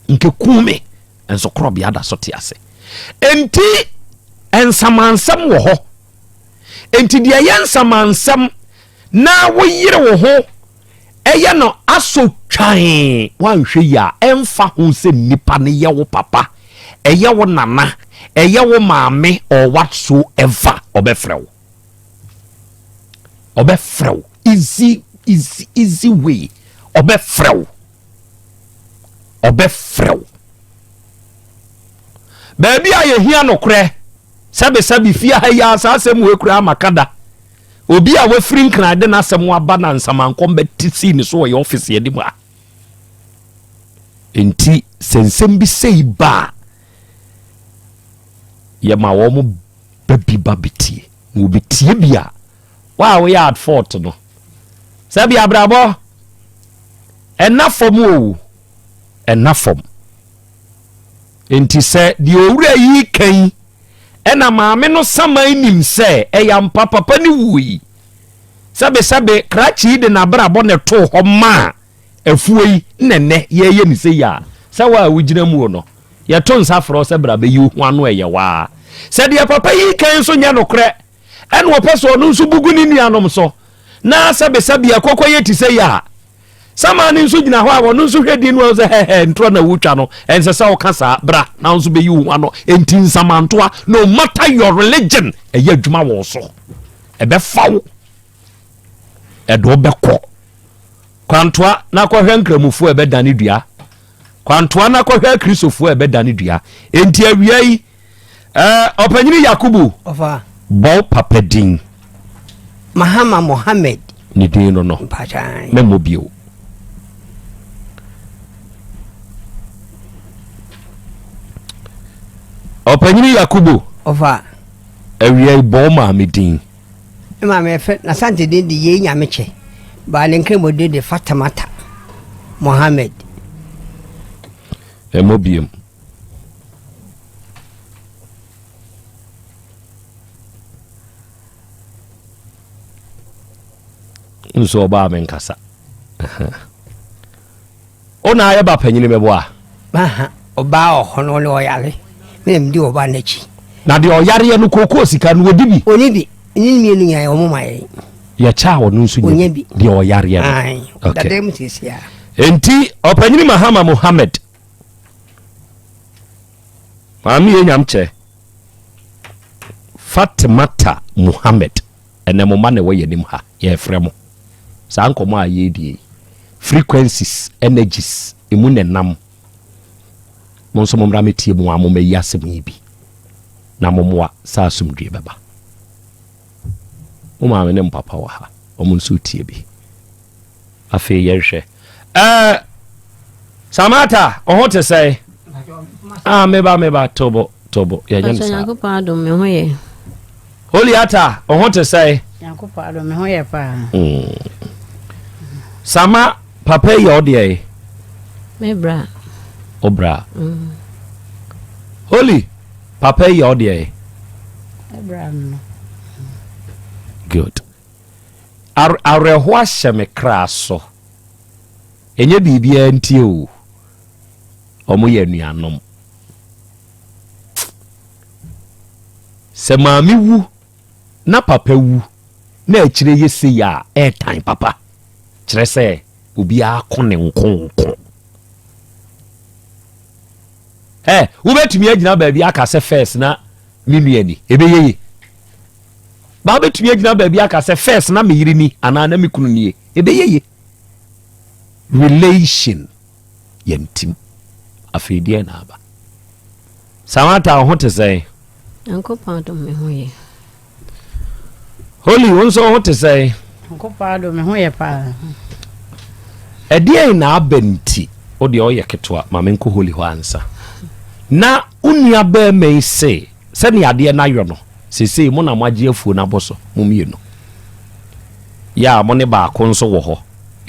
Nkekuu me. Nso korɔbea da so te ase. Enti nsamansɛm wɔ hɔ. Enti deɛ ɛyɛ nsamansɛm na woyere wo ho ɛyɛ no asɔ twa. Twann, woanhwɛ yie a, ɛmfa ho sɛ nipa no yɛ wo papa, ɛyɛ wo nana, ɛyɛ wo maame or what so ever, ɔbɛfrɛ wo. Ɔbɛfrɛ wo. Easy, easy, easy way. Ɔbɛfrɛ wo. Ɔbɛfrɛ wo. Baabi a yɛhia nokorɛ, sɛbesɛbe fie ha yi ara saa asɛm wei koraa maka da. Obi a wafiri Nkran de n'asɛm aba na nsamankɔm bɛte sii ne so wɔ yɛn ɔfese anim ha. Enti sɛ nsɛm bi sei ba a, yɛma wɔn ba bi ba bɛtie. Na wɔbɛtie bi a, wo a woyɛ at fault no, sɛbi abrabɔ ɛna fam o, ɛna fam. Enti sɛ deɛ owura yi ka yi Ɛna maame no saman nim sɛ ɛyɛ ampa papa no wui. Sɛbesɛbe, krakye yi de n'abrabɔ na ɛtoo hɔ maa afuo yi na ɛnnɛ yɛreyɛ no sei a, sɛ wo a wogyina mu no, yɛto nsa frɛ wo sɛ bra bɛyi wo ho ano ɛyɛ wo ara. Sɛ deɛ papa yi reka yi nso nyɛ nokorɛ, ɛna ɔpɛ sɛ ɔno nso bu gu ne nuanom so, na sɛbesɛbe ɛkɔkɔ yɛ te sei a, Saman no nso gyina hɔ a ɔno nso hwɛ din no sɛ hɛhɛ ntorɔ na wotwa no ɛnsɛ sɛ woka saa bra na wo nso bɛyi wo ho ano enti nsamantoa no matter your religion ɛyɛ adwuma wɔ so ɛbɛfa wo ɛde wobɛkɔ kwantoa na kɔhwɛ nkramofoɔ ɛbɛdane dua kwantoa na kɔhwɛ akristofoɔ ɛbɛdane dua enti awia yi Eh, ɔpanyini Yakubu. Ɔfa. Bɔ wo papa din. Mahama Mohammed. Ne din no no. Mpakyɛw. Mɛmmɔ bio. Ɔpanyini Yakubu. Ɔfa. Awia yi bɔ wo maame din. Me maame yɛfrɛ n'Asante din de Yei Nyamekyɛ, baa ne Nkramo din de Fatamata Mohammed. Ɛmmɔ biom. Nso ɔbaa me nkasa. Wo na ayɛ ba panyini mɛboa. Ɔbaa wɔ hɔ no ɔne ɔyare. Me na medi ɔbaa n'akyi. Na deɛ ɔyareɛ no kookoo sika no ɔdi bi. Ɔni bi. Ne mmienu nyinaa wɔn ma yɛn. Yɛkyɛ a ɔno nso nya bi. Deɛ ɔyareɛ no. Okay. Mu siesie a. Enti ɔpanyini Mahama Mohammed. Maame yɛ nyamkyɛ. Fatimata Mohammed. Ɛnɛ mo mma na ɛwɔ yɛn anim ha. Yɛrefrɛ mo. Saa nkɔmmɔ a yɛredie yi. Frequencies, energies, emu na ɛnam. Mo nso mommra mɛtie mo a mommɛyi asɛm yi bi na mommoa sɛ asomdwie bɛba. Mo maame ne mo papa wɔ ha, wɔn nso retie bi. Afei yɛnhwɛ. Ɛɛ Samata, wo ho te sɛn? Ah, meba meba tobo tobo yɛnyɛ no saa. Nyankopɔn adom me ho yɛ. Holiata, wo ho te sɛn? Nyankopɔn adom me ho yɛ paa. Mm. Sama, papa yi yɛ wo deɛ? Me bra. Wo bra. Mm. Holy, papa yi yɛ wo deɛ? Me bra no. Good. Awerɛhoɔ ahyɛ me kra so. Ɛnyɛ biribiara nti o. Wɔn yɛ anuanom. Sɛ maame wu na papa wu na akyire yɛ sei a, ɛɛtan papa. Kyerɛ sɛ obiara ko ne nko nko. Ɛ, wobɛtumi agyina baabi aka sɛ first na me nua ni, ɛbɛyɛ ye. Ba wobɛtumi agyina baabi aka sɛ first na me yere ni anaa na me kunu nie, ɛbɛyɛ ye. Relation yɛ ntim. Afei deɛ na aba. Samantha, wo ho te sɛn? Nyankopɔn adom me ho yɛ. Holy, wo nso wo ho te sɛn? Nyankopɔn adom me ho yɛ paa. Ɛdeɛn na aba nti? Wo deɛ ɔyɛ ketewa, ma menkɔ Holy hɔ ansa. Na wo nua barima yi se, sɛnea adeɛ no ayɔ no, seesei mo na moagye afuo no abɔ so, mo mmienu. Yɛ a mo ne baako nso wɔ hɔ.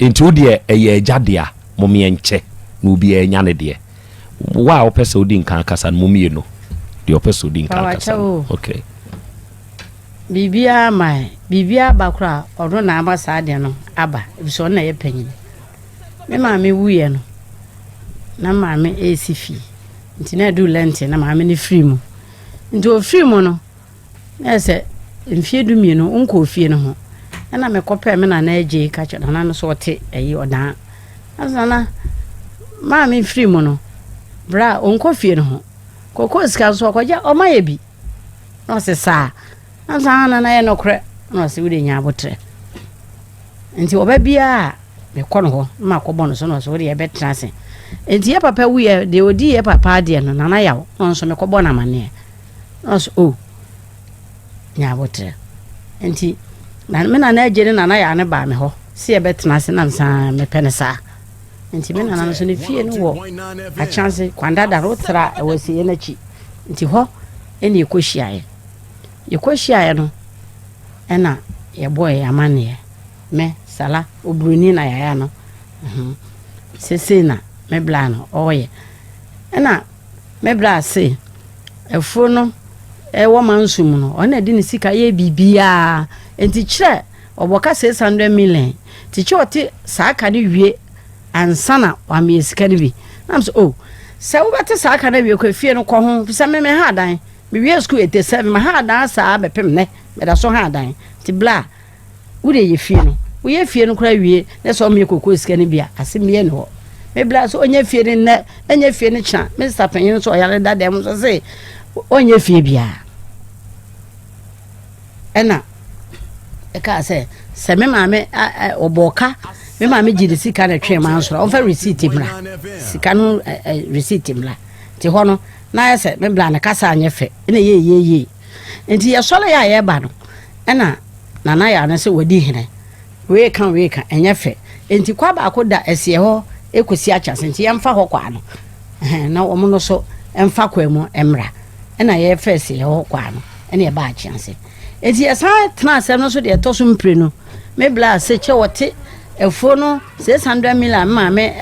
Enti wo deɛ ɛyɛ agya dea, momeɛnkyɛ na obiara nya ne deɛ. Wo a wopɛ sɛ wodi nkan kasa no, mo mmienu, deɛ ɔpɛ sɛ odi nkan kasa no. Okay. Biribiara ma biribiara ba koraa ɔno na ama saa adeɛ no aba efisɛ ɔno na ɛyɛ panyin. Me maame wuiɛ no, na maame resi fie nti na ɛduru lɛnte na maame no firi mu. Nti ofiri mu no, Na ayɛ sɛ mfeɛ dumienu wonkɔɔ fie no ho. Ɛna mekɔpɛɛ me nana agyei ka kyerɛ nana no sɛ ɔte ɛyi ɔdan. Nanso Nana, maame firi mu no, berɛ a ɔnkɔ fie no ho, kokoo sika nso ɔkɔgye ɔma yɛ bi. Na ɔse saa. Nanso ah Nana ɛyɛ nokorɛ. Na ɔse wode nya aboterɛ. Nti ɔba biara a mekɔ no hɔ na makɔbɔ no so na ɔse wode yɛbɛtena ase. Nti yɛ papa wuiɛ, deɛ ɔdii yɛ papa adeɛ no, Nana Yaw, na ɔno nso mekɔbɔ no amaneɛ. Na ɔse oh, nya aboterɛ. Nti na me nana agye ne nana yaa no baa me hɔ sɛ yɛbɛtena ase na mesan mepɛ no saa. Nti me nana no nso ne fie no wɔ Akyease Kwandada no wotra ɛwɔ asieɛ no akyi. Nti hɔ ɛna yɛkɔhyiaeɛ. Yɛkɔhyiaeɛ no ɛna yɛbɔɔ yɛn amanneɛ. Me, Sala, oburoni na yaya no. Sesei na me bla no ɔreyɛ. Ɛna Me bra se, afuo no wɔ manso mu no, ɔno na ɛde ne sika yɛ biribiara. Nti kyerɛ ɔbɔ ka 600 million. Nti kyerɛ ɔte saa ka no wie ansa na wameyɛ sika no bi. Na m sɛ, oh, sɛ wobɛte saa ka no awie kɔ efie no kɔ ho, fisɛ me me ha adan. Mewie school 87, me ha adan saa bɛpem nnɛ, meda so ha adan. Nti bla, Wo deɛ yɛ fie no. Woyɛ fie no koraa wie na sɛ ɔmmyɛ kokoo sika no bi a, asɛm biara nni hɔ. Me bra sɛ ɔnyɛ fie no nnɛ, ɛnyɛ fie no kyena. Me sista panyin nso ɔyare da dɛm nso se ɔnyɛ fie biara. Ɛna ɛkaa sɛ sɛ me maame ɔbɔɔ ka me maame gye ne sika na ɛtwee ma nsoro ɔmfa receipt mmra sika no receipt mmra nti hɔ no na ayɛ sɛ me bra ne kasa anyɛ fɛ ɛna ɛyɛ yie yie nti yɛsɔre yɛ a yɛba no Ɛna Nana Yaa no sɛ wadi hene. Wei ka wei ka, ɛnyɛ fɛ. Enti kwa baako da asiɛ hɔ kɔsi akyase nti yɛmfa hɔ kwa no. Ɛhɛn, na wɔn no so mfa kwa mu mmra. Ɛna yɛfa asiɛ hɔ kwa no, ɛna yɛba akyease. Enti yɛsan tena asɛm no so deɛ ɛtɔ so mprenu. Me bla ase kyɛ wɔte afuo no 600 million maame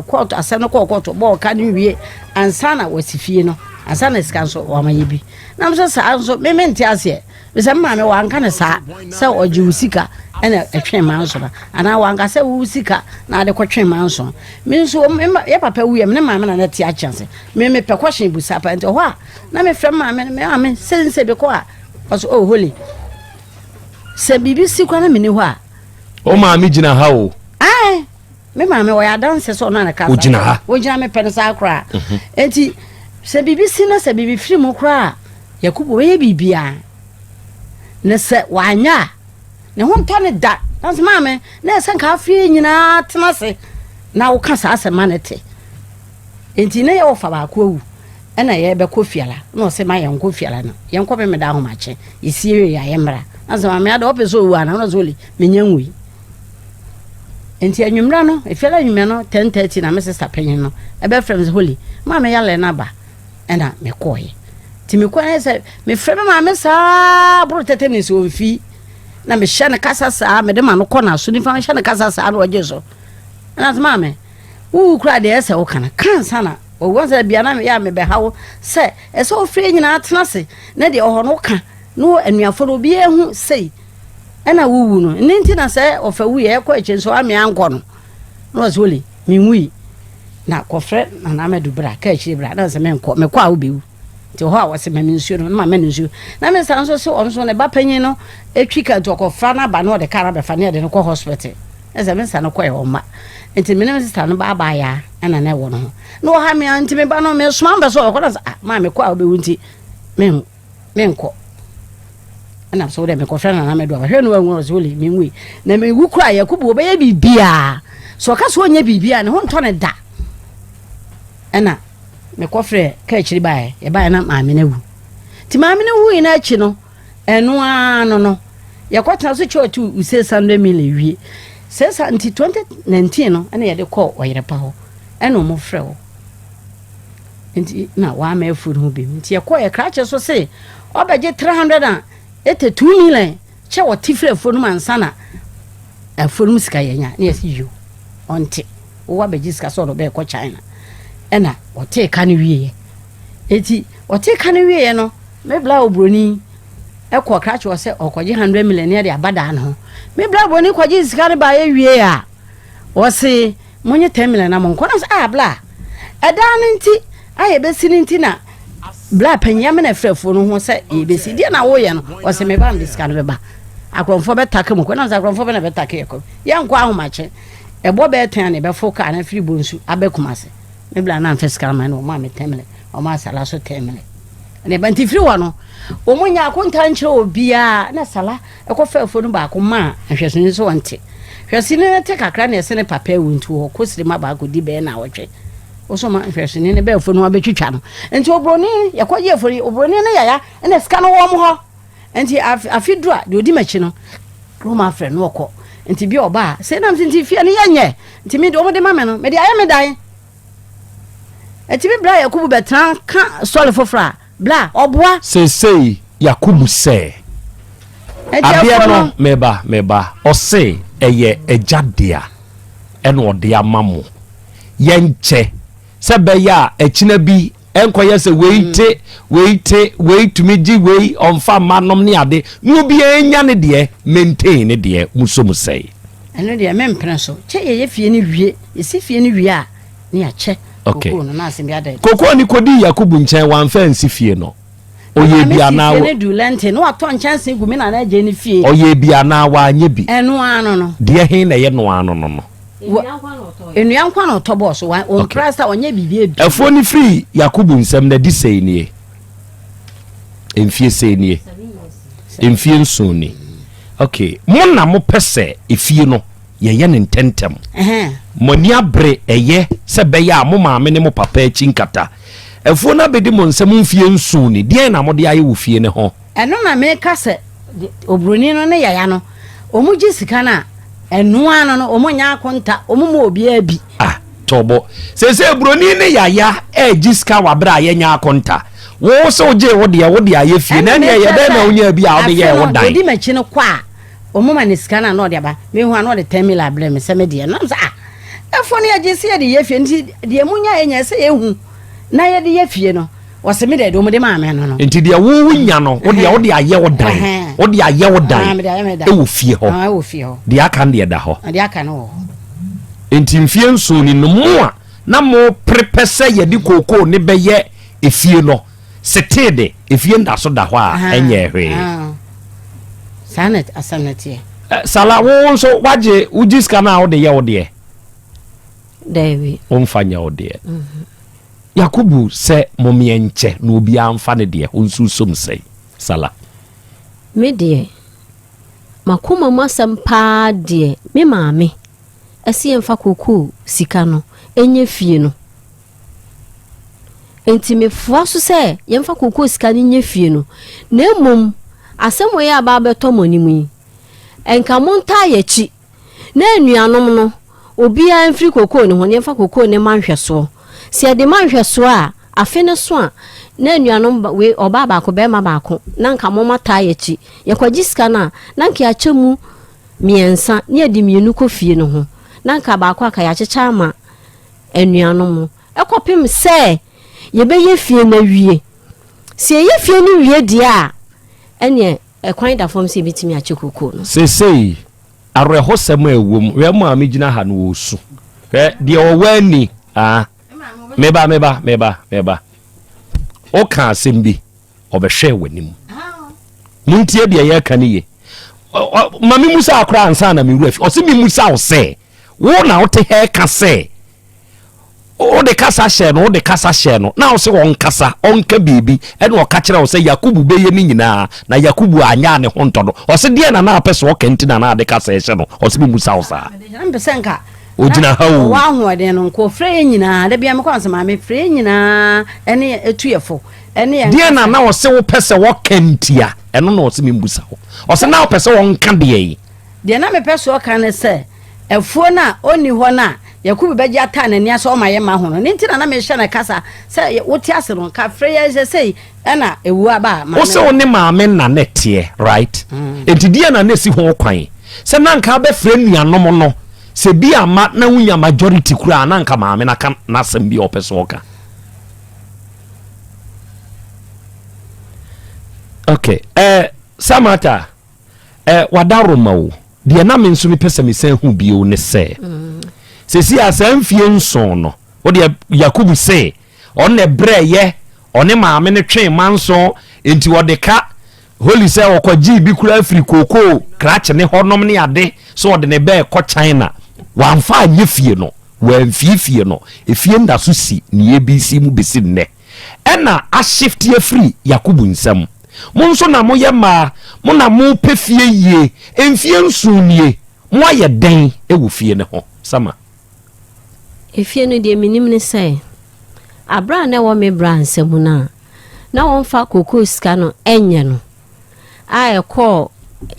kɔɔto asɛm no kɔɔ kɔɔto bɔɔ ka no wie ansa na wɔsi fie no ansa na sika nso wɔama yɛ bi. Na nso saa nso me mente aseɛ. Mesɛ me maame wanka no saa sɛ ɔgye wo sika ɛna ɛtwe manso no anaa wanka sɛ wo sika na ade kɔtwe manso me nso yɛ papa wuyɛ me ne maame na na te akyɛnse me mepɛ kɔhye busa pa nti hɔ a na mefrɛ maame no me maame sɛ nsɛ bi kɔ a ɔso oh holy sɛ biribi si kwa na meni hɔ a o maame gyina ha o ae me maame ɔyɛ adanse sɛ ɔno na kasa ogyina ha ogyina mepɛ no saa koraa mhm. nti sɛ biribi si na sɛ biribi firi mu koraa Yakobo bɛyɛ biribiara, na sɛ wanyɛ a, ne ho ntɔ no da. Nanso maame, na ɛsɛ nka afei nyinaa tena ase na woka saa asɛm ma no te. Enti na yɛwɔ fa baako awu, ɛna yɛbɛkɔ fiala, na ɔsɛ ma yɛnkɔ fiala no, yɛnkɔ memeda ahomakye, yɛsie wie a yɛmmra. Nanso maame ada ɔpɛ sɛ owu ana, na ɔsɛ oli, menya nwui. Enti anwummerɛ no, efiala anwummerɛ no, 10:30 na me sista panyin no ɛbɛfrɛ me sɛ, Holy, maame yale no aba. Ɛna mekɔeɛ. Nti mekɔeɛ no sɛ mefrɛ me maame saa boro tɛtɛ ne sɛ ɔmfi na mehyɛ no kasa saa mede ma no kɔ n'aso nifa mehyɛ no kasa saa na ɔgye so ɛna sɛ maame wowu koraa deɛ ɛsɛ woka no ka nsa na ɔwɔ sɛ bia na meyɛ a mebɛha wo sɛ ɛsɛ wofrɛ nyinaa tena ase na deɛ ɔhɔ no woka na anuafoɔ no obiara hu sei ɛna wowu no ne nti na sɛ ɔfa wuyɛ ɛkɔ akyi nso amea nkɔ no Na ɔse Oli, menwui, na kɔfrɛ Nana Amadu bra, ka akyire bra. Na ɔse menkɔ, mekɔ a wobɛwu. Nti hɔ a wɔse ma me nsuo no, na mama no nsuo. Na me san nso se ɔno nso ne ba panyin no twi ka nti ɔkɔfa no aba na ɔde kaa no abɛfa ne yɛde no kɔ hospital. Na sɛ me sa no kɔɛ ɔmma. Nti me ne me sista no baa baa yaa ɛna na ɛwɔ no ho. Na ɔha me a nti me ba no mesoma mpɛ sɛ ɔkɔ na sɛ ah maa mekɔ a wobɛwu nti me menkɔ ɛna so dɛ mekɔhwɛ nana mɛdo aba hwɛ no anwu ɔsɛ oli menwui na mewu kora yakubu ɔbɛyɛ biribiaa sɛ ɔka sɛ ɔnyɛ biribiaa ne ho ntɔ ne da ɛna mekɔfrɛ ka akyiri baeɛ yɛbaeɛ na maame no awu nti maame no wui no akyi no ɛno ara no no yɛkɔtena so kyɛ ɔte use sunday meal wie sɛ sa nti 2019 no ɛna yɛde kɔɔ ɔyere pa hɔ ɛna ɔmo frɛ wɔ nti na wama afuo no ho bi nti yɛkɔɔ yɛ krakye so se ɔbɛgye 382 million kyɛ wɔte firi afuo no mu ansa na afuo no mu sika yɛnya ne yɛsi yo ɔnte wowɔ abɛgye sika sɛ ɔde bɛkɔ China ɛna ɔtee ka no wieɛ eti ɔtee ka no wieɛ no me bla oburoni ɛkɔ krakye wɔ sɛ ɔkɔgye 100 million ne ɛde aba daa no ho me bla oburoni kɔgye sika no baayɛ wie a wɔse Monye ten million na monkɔ. Na sɛ ah bla, ɛdan no nti a yɛbɛsi no nti na bla panyin amena afirafuo no ho sɛ yɛbɛsi. Deɛ na woyɛ no, ɔsɛ me ba mede sika no bɛba. Akorɔmfoɔ bɛtake mo kɔ. Na sɛ akorɔmfoɔ bɛ na bɛtake yɛ kɔ. Yɛnkɔ ahomakye. Ɛbɔ bɛyɛ tɛn a na yɛbɛforo kaa no afiri Bonsu aba Kumase. Me bra no amfa sika amma no, ɔmaa me tɛmlɛ, ɔmaa Sala so tɛmlɛ. Ɛna ɛba nti firi hɔ no, wɔn nyɛ akonta nkyerɛ obiara na Sala ɛkɔfa afuo no baako maa nhwɛsoni sɛ ɔnte. Hwɛsoni no te kakra na ɛsɛ ne papa awu nti ɔkɔ sirem aba akɔdi bɛyɛ naawɔtwe. Wosɔ ma nhwɛsoni no bɛɛ afuo no abɛtwitwa no. Nti oburoni yɛkɔgye afuo no, oburoni no yaya ɛna sika no wɔ wɔn hɔ. Nti afe duru a deɛ ɔdi m'akyi no Roma afrɛ no ɔkɔ. Nti bi ɔba a sɛ nam sɛ nti fie no yɛnyɛ nti me deɛ wɔde ma me no mede ayɛ me dan. Nti me bra Yakubu bɛtena ka sɔre foforɔ a bla ɔboa. Seesei Yakubu sɛ, Adeɛ no, meba, meba, ɔse ɛyɛ agya dea ɛna ɔde ama mo, yɛnkyɛ sɛ ɛbɛyɛ a akyina bi ɛnkɔyɛ sɛ wei mm. te wei te wei tumi gye wei ɔmfa mma nom ne ade na obiara nya ne deɛ maintain ne deɛ muso mu sɛe. Ɛno deɛ mempene so kyɛ yɛyɛ fie no wie yɛsi fie no wie a ne yɛakyɛ kokoo no na asɛm bi ada adi. Kokoo no kɔdii Yakubu nkyɛn wamfa ansi fie no ɔyɛ bi anaa fie no du lɛnte na watɔ nkyɛnse gu me nana agye ne fie. Ɔyɛ bi anaa wanyɛ bi. Ɛno ano no. Deɛ he na ɛyɛ no ano no no. Nnua nkwa na ɔtɔ bɔɔ so ɔmpra sɛ ɔnyɛ biribi abi. Afuo no firi Yakubu nsam na ɛde sei nie, mfie sei nie, mfie nson ni. Ok, mo na mopɛ sɛ efie no yɛyɛ no ntɛntɛm. Mo ani abere ɛyɛ sɛ bɛyɛ a mo maame ne mo papa akyi nkata. Afuo no abɛdi mo nsam mfie nson ni, deɛn na mode ayɛ wɔ fie no ho? Ɛno na meka sɛ obroni no ne yaya no ɔmo gye sika no a ɛno ara no ɔmo nyɛ akonta ɔmo ma obiara bi. Ah tɔbɔ seesei broni ne yaya ɛregye sika wɔ abere a yɛnyɛ akonta wo sɛ wogyee wo deɛ wode ayɛ fie na ɛneɛ yɛ dɛn na wonyaa bi a wode yɛɛ wo dan. Afe no ɔdi m'akyi no kɔ a ɔmo ma no sika no a na ɔde aba mehu a na ɔde 10 mil abrɛ me sɛ me deɛ na sɛ ah ɛfo no yɛgye sɛ yɛde yɛ fie nti deɛ munya yɛ nyɛ sɛ yɛhu na yɛde yɛ fie no. Wɔse me deɛ deɛ wɔde maa me no no. Nti deɛ wo wonya no wo deɛ wode ayɛ wo dan wode ayɛ wo dan ɛwɔ fie hɔ ɛwɔ fie hɔ deɛ aka no deɛ da hɔ deɛ aka no wɔ hɔ. Nti mfie nson ni no mo a na mo pere pɛ sɛ yɛde kookoo ne bɛyɛ efie no setee de efie nda so da hɔ a ɛnyɛɛ hwee. Saa na asɛm no teɛ. Sala wo nso wagye wogye sika no a wode yɛ wo deɛ? Daabi. Womfa nyɛ wo deɛ. Yakobo sɛ momeɛ nkyɛ na obiara mfa ne deɛ ɔnsu som sɛe. Sala. Me deɛ, m'akoma mu asɛm paa deɛ me maame se yɛmfa kokoo sika no nyɛ fie no. Enti mefoa so sɛ yɛmfa kokoo sika no nyɛ fie no. Na mmom asɛm wei a aba abɛtɔ mo anim yi, nka montaa yɛn akyi Na anuanom no, obiara mfiri kokoo no ho, na yɛmfa kokoo no mma nhwɛsoɔ. Sɛ yɛde ma nhwɛsoɔ a, afe no so a, na anuanom ba, wei, ɔbaa baako, barima baako, na anka momma taa yɛn akyi. Yɛkɔgye sika no a, na anka yɛakyɛ mu mmiɛnsa, na yɛde mmienu kɔ fie no ho, na anka baako aka yɛakyekyɛ ama anuanom no, kɔpem sɛ yɛbɛyɛ fie no awie. Sɛ yɛyɛ fie no wie deɛ a, ɛnneɛ ɛkwan da fam sɛ yɛbɛtumi akyɛ kokoo no. Seesei, Awerɛhosɛm a ɛwɔ mu, hwɛ maame gyina ha no ɔresu. Hwɛ deɛ ɔwɔ ani. Ah, meba, meba, meba, meba. Woka asɛm bi, ɔbɛhwɛɛ w'anim. Montie deɛ yɛreka no ye. Ma me musa akora ansa na me wura fi. Ɔse me musa wo sɛ, wo na wote ha ka sɛ Wode kasa hyɛɛ no, wode kasa hyɛɛ no, na wose ɔnkasa, ɔnka biribi, ɛna ɔka kyerɛɛ wo sɛ Yakubu bɛyɛ ne nyinaa, na Yakubu anyɛ a ne ho ntɔ no. Ɔse deɛn na na apɛ sɛ ɔka nti na na ade kasa ɛhyɛ no? Ɔse memusa wo saa. Na mepɛ sɛ nka Ogyina ha o. Ɔwɔ ahoɔden no, nka ɔfrɛ yɛn nyinaa, da biara mekɔ ansa maame frɛ yɛn nyinaa ɛne yɛn ɛtu yɛ fo, ɛne yɛn Deɛn na na ɔse wopɛ sɛ ɔka ntia? Ɛno na ɔse membusa wo. Ɔse na wopɛ sɛ ɔnka deɛn? Deɛ na mepɛ sɛ ɔka ne sɛ, afuo no a ɔnni hɔ no a Yakubu bɛgye ataa n'ani ase ɔma yɛmma ho no, ne nti na na mehyɛ no kasa sɛ, Wote ase no, nka frɛ yɛn sɛ sei na ɛwuo aba a, maame Wo sɛ wo ne maame na na ɛteɛ, right? Enti deɛn na na ɛsi ho kwan sɛ na anka abɛfrɛ nuanom no, sɛ bi amma na wonya majority koraa a, na anka maame no aka n'asɛm bi a ɔpɛ sɛ ɔka? Okay, eh, Samata, Eh, w'adaworoma o, deɛ na me nso mepɛ sɛ mesan hu bio ne sɛ, seesei a saa mfie nson no, wo deɛ Yakubu se ɔno na ɛbrɛɛyɛ, ɔne maame no twee manson, enti ɔde ka Holy sɛ ɔkɔgyee bi koraa firi kookoo krakye ne hɔnom ne ade sɛ ɔde ne bɛɛ kɔ China. Wamfa anyɛ fie no, wamfie fie no. Efie no da so si ne ABC mu besi nnɛ. Ɛna ashifte afiri Yakubu nsam. Mo nso na moyɛ mmaa, mo na mopɛ fie yie. Mfie nson nie, moayɛ dɛn wɔ fie no ho? Sama. Efie no, deɛ menim ne sɛ, aberɛ a na ɛwɔ me bra nsa mu no a, na wɔmfa kokoo sika no nyɛ no a ɛkɔɔ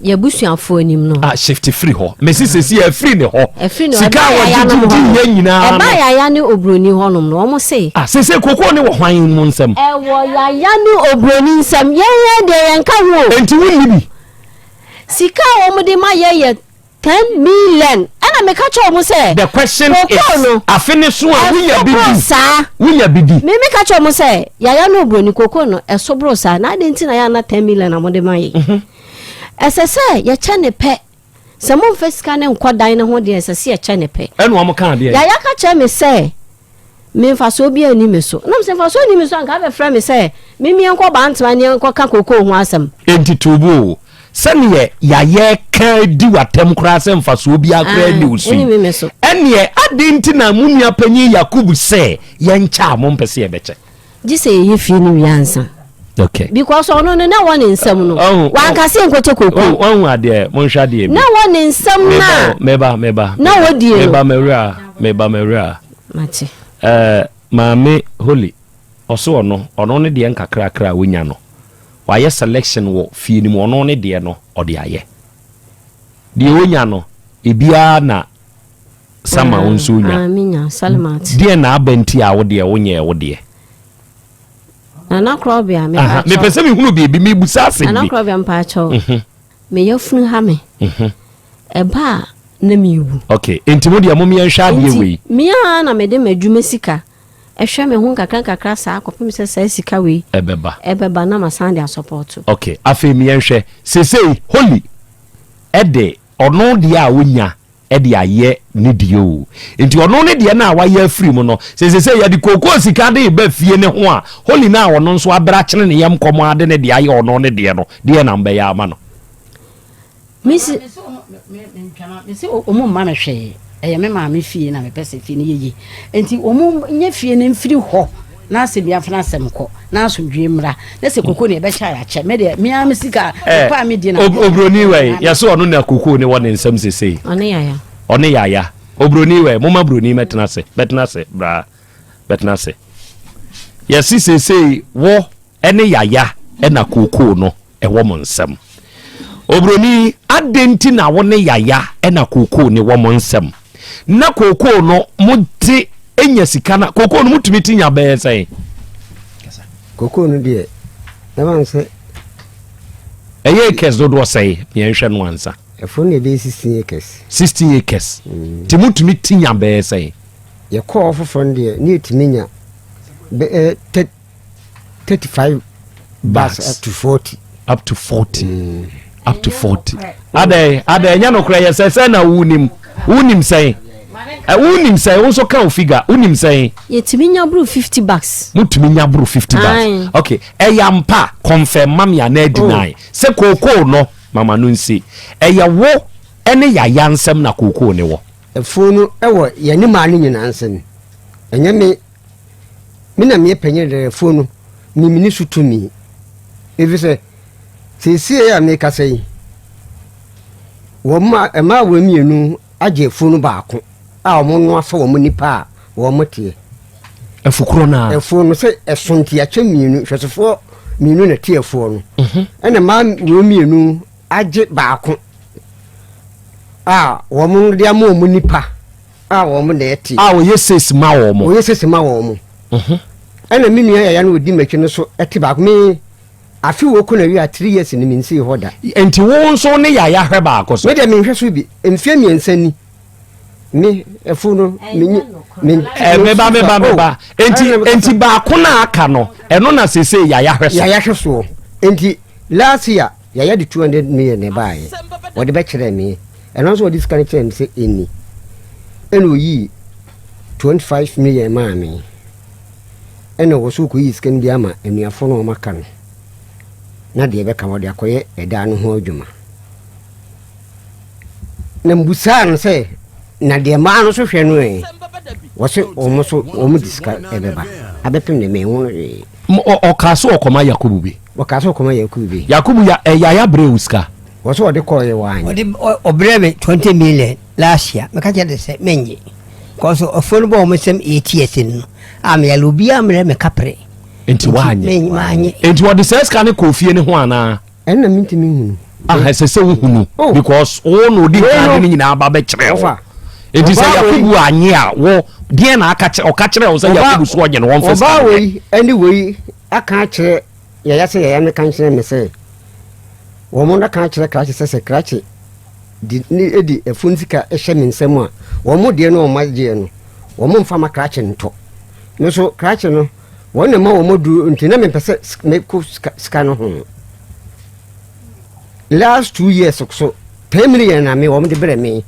yɛabusuafoɔ anim no. Ah, shift firi hɔ. Mesi sɛsi afiri ne hɔ. Ɛfiri ne hɔ. Sika a wɔgyegye di yɛ nyinaa no. Ɛbaa Yaya ne Oburoni hɔnom no, wɔn se. Ah, sɛsɛ kokoo ne wɔ hwan mu nsam? Ɛwɔ Yaya ne Oburoni nsam. Yɛn yɛn deɛ yɛnka ho o. Enti wonni bi? Sika a wɔde ma yɛ yɛ 10 million, ɛna meka kyerɛ wɔn sɛ. The question kokoo is, no afe ne so a wonya bi ɛso boro di? saa. Wonya bi di? Me meka kyerɛ wɔn sɛ Yaya ne Oburoni, kokoo no ɛso boro saa, na adɛn nti na yɛ ana 10 million na mode ma yɛ? Ɛsɛ sɛ yɛkyɛ ne pɛ. Sɛ momfa sika ne nkɔ dan no ho deɛ, ɛsɛ sɛ yɛkyɛ ne pɛ. Ɛna wɔn ka adeɛ. Yaya ka kyerɛ me sɛ me mfasoɔ bi ani me so, nam sɛ mfasoɔ ni me so anka abɛfrɛ me sɛ memmeɛ nkɔ Bantama ne nkɔka kokoo ho asɛm. Enti tuubu o, sɛneɛ Yaya ka di w'atɛm koraa sɛ mfasoɔ biara koraa ni wo so yi, ɛni me so. Ɛneɛ adɛn nti na mo nua panyin Yakubu sɛ yɛnkyɛ a mompɛ sɛ yɛbɛkyɛ? Gye sɛ yɛyɛ fie no wie ansa. Because ɔno no na ɛwɔ ne nsam no, wanka sɛ nkɔkyɛ kokoo. Wahu adeɛ, monhwɛ adeɛ bi. Na ɛwɔ ne nsam na meba meba na wɔdie no. Meba mawura, meba mawura. Mate. Maame Holy, ɔso ɔno ne deɛ nkakrakra a wonya no, wayɛ selection wɔ fie no mu, ɔno ne deɛ no ɔde ayɛ. Deɛ onya no, ebiara na sama wo nso nya. Ah, menya Salimat. Deɛ na aba nti a wo deɛ wonyɛɛ wo deɛ? Nana Korɔbea, Aha, mepɛ sɛ mehunu biribi, mebusa asɛm Nana bi. Korɔbea, mpaakyɛw. Me yafunu ha me. Ɛba a na mewu. Okay, enti mo deɛ mom yɛnhwɛ adeɛ Nti wei. me ara na mede m'adwuma sika ɛhwɛ me ho nkakra nkakra saa kɔpem sɛ saa sika wei ɛbɛba. Ɛbɛba na masan de asɔpɔto. Okay, afei me yɛnhwɛ. Seesei Holy ɛde ɔno deɛ a onya ɛde ayɛ ne deɛ o. Nti ɔno ne deɛ no a wayɛ afiri mu no, sɛ seesei yɛde kookoo sika de reba fie ne ho a, Holy no a ɔno nso abrɛ akyene ne yam kɔm ara de ne deɛ ayɛ ɔno ne deɛ no, deɛ na mobɛyɛ ama no? Mesi. Mese ɔmo mma me hwee, ɛyɛ me maame fie na mepɛ sɛ fie no yɛ yie, nti ɔmo nyɛ fie no mfiri hɔ na asɛm bi afena asɛm kɔ na asomdwie mmra, na sɛ koko ne ɛbɛkyɛ a yɛakyɛ. Me deɛ me ara me sika Eh, mepɛ a medie na obroni wɛ, yɛsɛ ɔno na kokoo ne wɔ ne nsam sesei. Ɔne Yaya. Ɔne Yaya. Obroni wɛ, moma broni mɛtena ase, bɛtena ase, braa, bɛtena ase. Yɛse sesei wo ɛne Yaya ɛna kookoo no ɛwɔ mo nsam. Obroni, adɛn nti na wo ne Yaya ɛna kookoo ne wɔ mo nsam? Na kookoo no mo te nya sika na kookoo no motumi te nya bɛyɛ sɛn? Kookoo no deɛ, ɛma no sɛ ɛyɛ acres dodoɔ sɛn? Yɛnhwɛ no ansa. Ɛfo no ɛbɛyɛ 16 acres. 16 acres. Nti motumi te nya bɛyɛ sɛn? Yɛkɔɔ foforɔ no deɛ, ne yɛtumi nya bɛyɛ 35 bags bags up to 40. Up to 40. Up to 40. Adɛn, adɛn, ɛnyɛ nokorɛ yɛ sɛ sɛ na wonim. Wonim sɛn? Wonim sɛn? Wo nso ka wo figure. Wonim sɛn? Yɛtumi nya boro 50 bags. Motumi nya boro 50 bags. Aye. Okay, ɛyɛ ampa, confirm ma me anaa deny. Sɛ kookoo no, mama no nsi. Ɛyɛ wo ɛne Yaya nsɛm na kookoo ne wɔ. Afuo no ɛwɔ yɛne maa no nyinaa nsɛm. Ɛnyɛ me, me na meyɛ panyin dɛ afuo no, me mini so tumi. Ɛfiri sɛ, seesei a mekasa yi, wɔn mmaa wɔn mmienu agye afuo no baako a wɔn no afa wɔn nipa a wɔn teɛ. Afu korɔ no a. Afuo no sɛ ɛso nti akyɛ mmienu, hwɛsofoɔ mmienu na te afuo no. Ɛna mmaa wɔn mmienu agye baako a wɔn de ama wɔn nipa a wɔn na ɛte. A wɔyɛ sesi ma wɔn. Wɔyɛ sesi ma wɔn. Ɛna me nua Yaya no ɔdi m'akyi no so ɛte baako. Me afe wɔ kɔ na wie a 3 years ni me nsii hɔ da. Nti wo nso ne Yaya hwɛ baako so? Me deɛ menhwɛ so bi. Mfeɛ 3 ni. Me ɛfu no menyi me. Meba meba meba. Enti baako na aka no, ɛno na sese Yaya hwɛ so. Yaya hwɛ soɔ. Enti last year Yaya de 200 million na ɛbaeɛ. Wɔde bɛkyerɛɛ me. Ɛno nso wɔde sika no kyerɛɛ me sɛ ɛnni. Ɛna ɔyii 25 million maa me. Ɛna wɔ so kɔyii sika no bi ama anuafoɔ no a wɔaka no. Na deɛ ɛbɛka wɔde akɔyɛ ɛdan no ho adwuma. Na mbusaa no sɛ, Na deɛ mmaa no nso hwɛ no ɛ, wɔse wɔn nso wɔn de sika ɛbɛba abɛpem deɛ menhu no hwee. Ɔkaa sɛ ɔkɔma Yakobo bi. Ɔkaa sɛ ɔkɔma Yakobo bi. Yakobo ya ɛ Yaya brɛ wo sika. Wɔse ɔde kɔɔeɛ wanyɛ. Ɔde ɔbrɛ me 20 million last year meka kyerɛ de sɛ mennye cause afuo no bɔ wɔn nsam 8 years no a meyale obiara mmerɛ me kapere. Nti wanyɛ. Nti ɔde saa sika no kɔɔ fie no ho anaa? Ɛno na mentumi nhunu. Ah, ɛsɛ sɛ wohunu oh. because wo na odi nkan de ne nyinaa ba bɛkyerɛ wo. Enti sɛ Yakubu anye a wo deɛ na aka kyerɛ ɔka kyerɛ wo sɛ Yakubu so ɔnye no wɔmfa sika. Ɔbaa wei ɛne wei aka akyerɛ yɛyɛ sɛ yɛyɛ meka nkyerɛ me sɛ wɔn na ka akyerɛ krakye sɛ sɛ krakye di ne di afun sika hyɛ me nsam a wɔn deɛ no wɔn agyeɛ no wɔn mfa ma krakye ntɔ. Me nso krakye no Wɔn na ɛma wɔn aduru nti na mempɛ sɛ mekɔ sika sika no ho. Last 2 years so 10 million na me wɔn de brɛ me.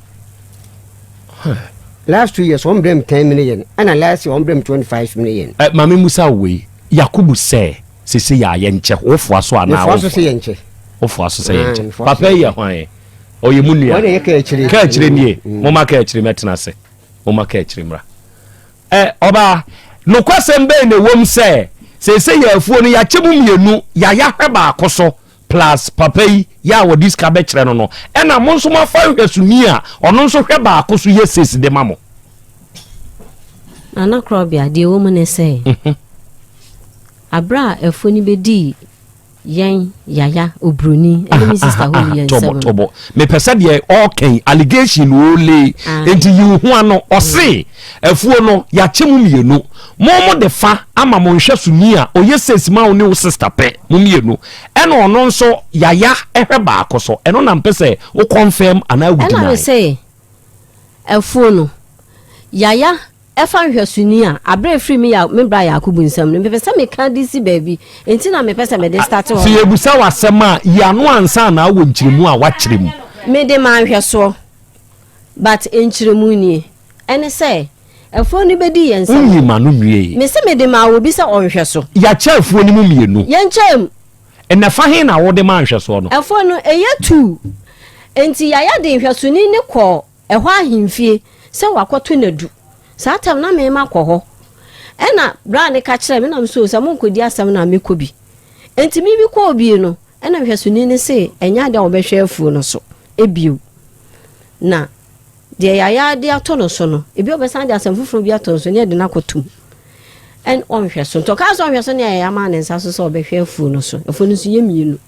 Last 2 years wɔn brɛ me 10 million ɛna last year wɔn brɛ me 25 million. Ɛ maame musa wei Yakubu sɛ sese yɛ a yɛnkyɛ wofoa so anaa Mefoa so sɛ yɛnkyɛ. Wofoa so sɛ yɛnkyɛ. Papa yi yɛ hwan? Ɔyɛ mu nua. Wɔn na yɛ kaa akyire. Kaa akyire nie. Moma kaa akyire mɛtena ase. Moma kaa akyire mmra. Ɛ, ɔbaa, nokwasɛm bɛn na ɛwom sɛ seesei yɛn afuo no yɛakyɛ mu mmienu, Yaya hwɛ baako so plus papa yi yɛ a wɔde sika bɛkyerɛ no no, ɛna mo nso moafa nhwɛsoni a ɔno nso hwɛ baako so yɛ sesi de ma mo? Nana Korɔbea, deɛ ɛwɔ mu ne sɛ, aberɛ a afuo no bɛdii Yɛn yaya obroni ɛne me sister Holy yɛn nsɛm no. Tɔbɔ mepɛ sɛ deɛ ɔɔkɛn allegation ole nti yi wo ho ano ɔse afuo no yɛakyɛ mu mmienu mo mo de fa ama mo nhwɛsoni a ɔyɛ sales ma wo ne wo sister pɛ mo mmienu ɛna ɔno nso yaya ɛhwɛ baako so ɛno na mpɛ sɛ wo confirm anaa wo deny. Ɛna me se afuo no yaya Ɛfa nhwɛsoni a, aberɛ a ɛfiri me ya me bra Yakubu nsam no, mepɛ sɛ meka de si baabi, enti na mepɛ sɛ mede starte hɔ Sɛ no. yɛbisa wo asɛm a, yi ano ansa na wɔ nkyerɛmu a woakyerɛ mu. Mede maa nhwɛsoɔ, but nkyerɛmu nie, ɛne sɛ, afuo no bɛdii yɛn nsam Wonyii no, m'ano nwiee. mese mede maa obi sɛ ɔnhwɛ so. Yɛakyɛ afuo no mu mmienu. Yɛnkyɛɛ mu. Ɛna fa he na wode maa nhwɛsoɔ no? Afuo no, ɛyɛ tuu. Enti Yaya de nhwɛsoni no kɔɔ Ɛhɔ ahemfie sɛ wakɔto nadu. Saa tam na me makɔ hɔ. Ɛna bra no ka kyerɛɛ me na me so sɛ monkɔdi asɛm no a mekɔ bi. Enti me bi kɔɔ bie no, ɛna nhwɛsoni no se ɛnyɛ adeɛ a wɔbɛhwɛ afuo no so bio. Na deɛ yɛayɛ de ato no so no, ebi ɔbɛsan de asɛm foforɔ bi ato no so ne yɛde no akɔtom. Ɛn ɔnhwɛ so. Nti ɔkaa sɛ ɔnhwɛ so ne yɛayɛ ama ne nsa so sɛ ɔbɛhwɛ afuo no so. Afuo no nso yɛ mmienu.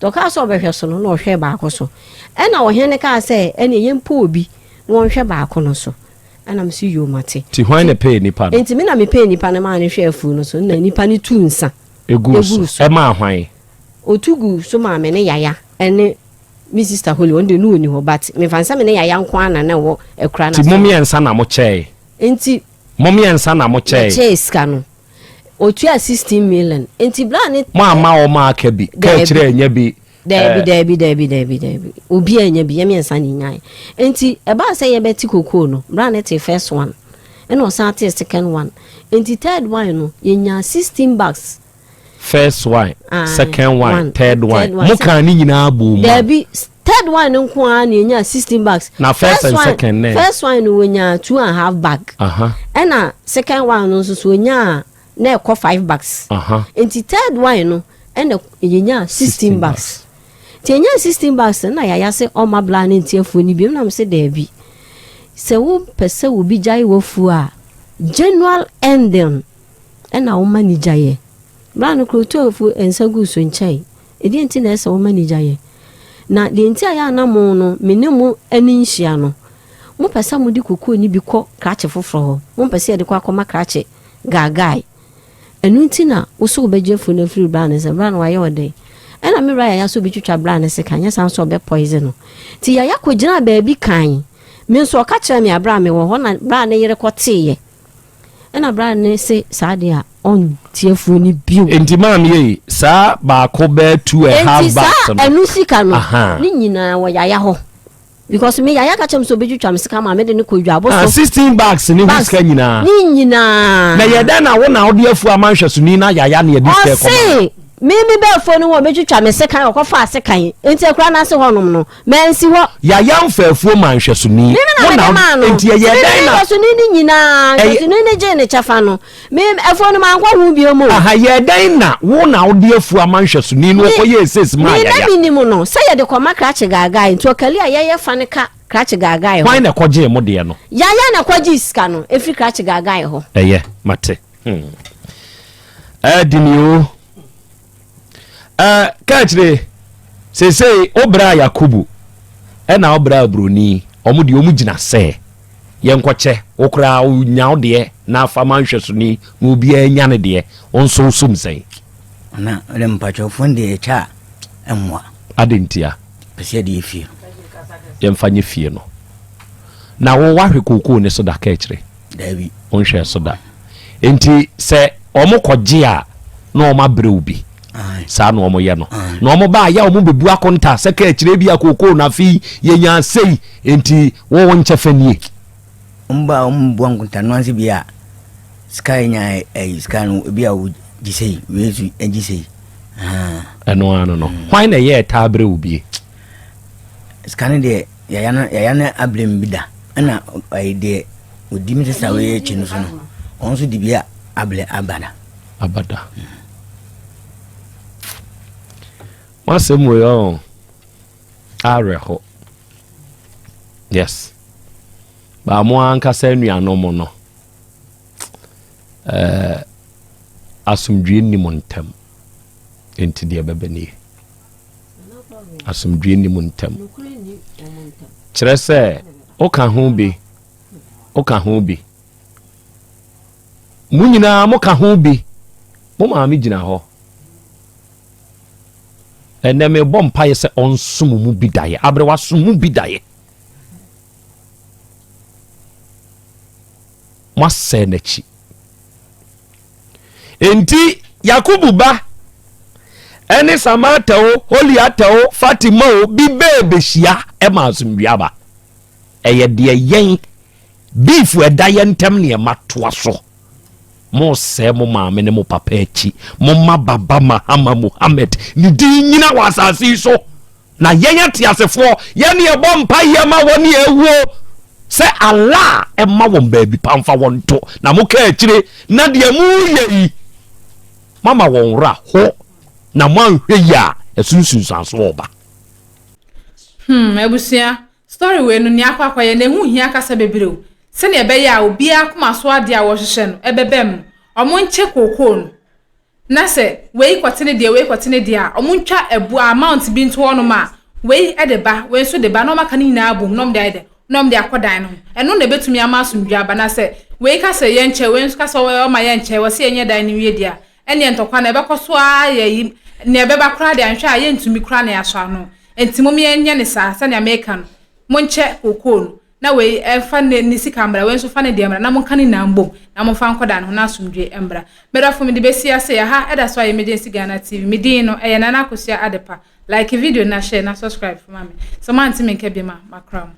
Deɛ ɔkaa sɛ ɔbɛhwɛ so no, na ɔhwɛɛ baako so. Ɛnna ɔhene no kaa sɛ, Ɛnneɛ yɛmpɛ obi na ɔnhwɛ baako no so. Ɛnna mese, Yoo, mate. Nti hwan na ɛpɛɛ nipa no? Enti me na mepɛɛ nipa no maa no hwɛɛ afuo no so, ɛnna nipa no tuu nsa guu so. Ɛmaa hwan? Ɔtu guu so maa me ne Yaya ne me sister Holly, ɔno deɛ na ɔnni hɔ, but memfa no sɛ me ne Yaya nko ara na na ɛwɔ akuraa no Nti ase mo hɔ. mmiɛnsa na mokyɛe? Enti. Mo mmiɛnsa na mokyɛe? Yɛkyɛɛ sika no. Otua 16 million. Nti bra ne. Mo amma wɔn a aka bi. Ka akyire anya bi. Daabi daabi daabi daabi daabi. Obi anya bi. Yɛ mmiɛnsa na enyae. Nti ɛbaa sɛ yɛbɛte kokoo no, bra ne tee first one. Ɛna ɔsan tee second one. Nti third one no, yɛnyaa 16 bags. First one, second one, third one. Mo kan ne nyinaa bɔ mu. Daabi, third one no nko ara na yɛnyaa 16 bags. Na first and second ne. First one no wɔnyaa 2.5 bag. Ɛna second one no nso so wɔnyaa na ɛkɔ 5 bags. Nti third one no ɛna yɛnyaa 16 bags. Nti yɛnyaa 16 bags no na yɛayɛ sɛ ɔma bla ne nti afuo no bi. Ɛna sɛ daabi. Sɛ wopɛ sɛ obi gyae w'afuo a, general ending ɛna woma ne gyaeɛ. Bra no kuro tu afuo nsa gu so nkyɛn. Ɛdeɛ nti na ɛsɛ woma ne gyaeɛ. Na deɛ nti a yɛ ana mo no, me ne mo ani nhyia no, mopɛ sɛ mode kokoo no bi kɔ krakye foforɔ hɔ. Mompɛ sɛ yɛde kɔ akɔma krakye gaagae. Ɛno nti na wo so wobɛgye afuo no afiri bra no sɛ bra no wayɛ ɔdɛn. Ɛna me wura yaya sɛ obɛtwitwa bra no sika, nyɛ saa nso ɔbɛ poison no. Nti yaya kɔgyinaa baabi kan. Me nso ɔka kyerɛ me aberɛ a mewɔ hɔ na bra no yere kɔteeɛ. Ɛna bra no se saa deɛ a ɔnte afuo no bio. Nti maame yei saa baako bɛɛ 2.5 Nti bags saa no. ɛno sika no ne nyinaa wɔ yaya hɔ. Because me yaya ka kyerɛ me sɛ obɛtwitwa me sika ma mede no kɔ dwa Ah, so. 16 bags ne ho Bags sika nyinaa. ne nyinaa. Na yɛ dɛn na wo na wode afuo ama nhwɛsoni na yaya na yɛde sika ɛkɔma? Ɔse. Me me ba afuo no ho ɔbɛtwitwa me sekan, ɔkɔfaa sekan. Enti akura no ase hɔnom no, mansi hɔ. Yaya mfa afuo maa nhwɛsoni. Me me na Wo mede na maa no. enti ɛyɛɛ Me me dɛn ne na nhwɛsoni no nyinaa, ɛyɛ nhwɛsoni no gyee ne kyɛfa no. Me afuo no mankɔ ho bio mu. Aha, ɛyɛɛ dɛn na wo na wode afuo ama nhwɛsoni no Me ɔkɔyɛɛ sales maa me na Yaya? menim no sɛ yɛde kɔma krakye gaagae nti ɔkali a yɛyɛ fa no ka krakye gaagae Hwan hɔ. na ɛkɔgyee mo deɛ no? Yaya na ɛkɔgyee sika no ɛfiri krakye gaagae hɔ. Ɛyɛ, mate. Hmm. Ɛdini o. Ɛɛ kaakyire seesei wo bra Yakubu ɛna wo bra Buroni wɔn deɛ wɔn gyina sɛ yɛnkɔkyɛ wo koraa wonya wo deɛ na afa ma nhwɛsoni na obiara nya ne deɛ wo nso wosom sɛn. Na ɔdɛ mpakyɛwfoɔ no deɛ yɛkyɛ a ɛmmoa. Adɛn ntia? Pɛ sɛ yɛde yɛ fie no. Yɛmfa nyɛ fie no. Na wo woahwɛ kookoo ne so da kaakyire? Daabi. Wonhwɛɛ so da. Enti sɛ wɔkɔgye a, na wɔabrɛ wo bi. Saa na wɔyɛ no. Na wɔba a, yɛ a wɔbɛbu akonta sɛ ka akyire bi a kookoo no afe yi yɛnyaa sei, enti wo wo nkyɛfa nie. Wɔba a wɔbu akonta no ansa bi a sika a yɛnya ɛyi sika no ebi a wogye sei, wei nso gye sei. Ɛno ara no no. Hwan na ɛyɛɛ taa brɛ wo bie? Sika no deɛ yaya no yaya no abrɛ me bi da ɛna ɛyi deɛ odi mi sisa wei akyi no so no ɔno nso de bi abrɛ abada. Abada. Masɛm wei ɔn awerɛho. Yes. Baa mo ankasa anuanom no ɛɛ asomdwie nni mo ntam. Enti deɛ ɛbɛbɛ nie. Asomdwoeɛ nni mo ntam. Kyerɛ sɛ, woka ho bi, woka ho bi. Mo nyinaa moka ho bi. Mo maame gyina hɔ. Ɛnɛ mebɔ mpaeɛ sɛ ɔnsom mu bi daeɛ. Aberewa som mu bi daeɛ. Moasɛe n'akyi. Enti Yakobo ba ne Samata o, Holiata o, Fatima o, bi bɛɛ bɛhyia ma asomdwoeɛ aba. Ɛyɛ deɛ yɛn beef ɛda yɛn ntam ne ɛma toa so. Mosɛe mo maame ne mo papa akyi. Momma Baba Mahama Muhammad ne din nyina wɔ asase yi so. Na yɛn ateasefoɔ, yɛn ne yɛbɔ mpaeɛ ma wɔn a awuo sɛ Allah mma wɔn baabi pa mfa wɔn nto, na moka akyire, na deɛ moreyɛ yi, moama wɔn werɛ aho, na moanhwɛ yie a, ɛso nsunsuansoɔ reba. Hmm abusua, story wei no nea akɔ akɔyɛ no ɛho nhia kasa bebree o, sɛnea ɛbɛyɛ a obiara akoma so adeɛ a wɔhwehwɛ no ɛbɛbam no, wɔnkyɛ kookoo no. Na sɛ wei kɔte ne deɛ, wei kɔte ne deɛ a, wɔntwa ɛboɔ, amount bi nto hɔnom a, wei de ba, wei nso de ba, na wɔaka ne nyinaa abom na wɔde ayɛ dɛn? Na wɔde akɔ dan no ho. Ɛno na ɛbɛtumi ama asomdwoeɛ aba. Na sɛ wei ka sɛ yɛnkyɛ, wei nso ka sɛ ɔmma yɛnkyɛ, wɔse yɛnyɛ dan no nwie deɛ a, ɛnneɛ ntɔkwa no ɛbɛkɔ so ara ayɛ yi, nea ɛbɛba koraa deɛ anhwɛ a yɛntumi koraa na yɛasɔ ano. Enti mom yɛnyɛ no saa, sɛdeɛ meka no, monkyɛ kookoo no. Na wei mfa ne ne sika mmra, wei nso fa ne deɛ mmra, na monka ne nyinaa mbom, na momfa nkɔda ne ho na asomdwoeɛ mmra. Me dɔfo, mede bɛsi ase, ɛha ɛda so ayɛ Emergency Ghana TV. Me din no, ɛyɛ Nana Akosua Adepa. Like video no na share na subscribe ma me. Sɛ moante me nka biom a, makra mo.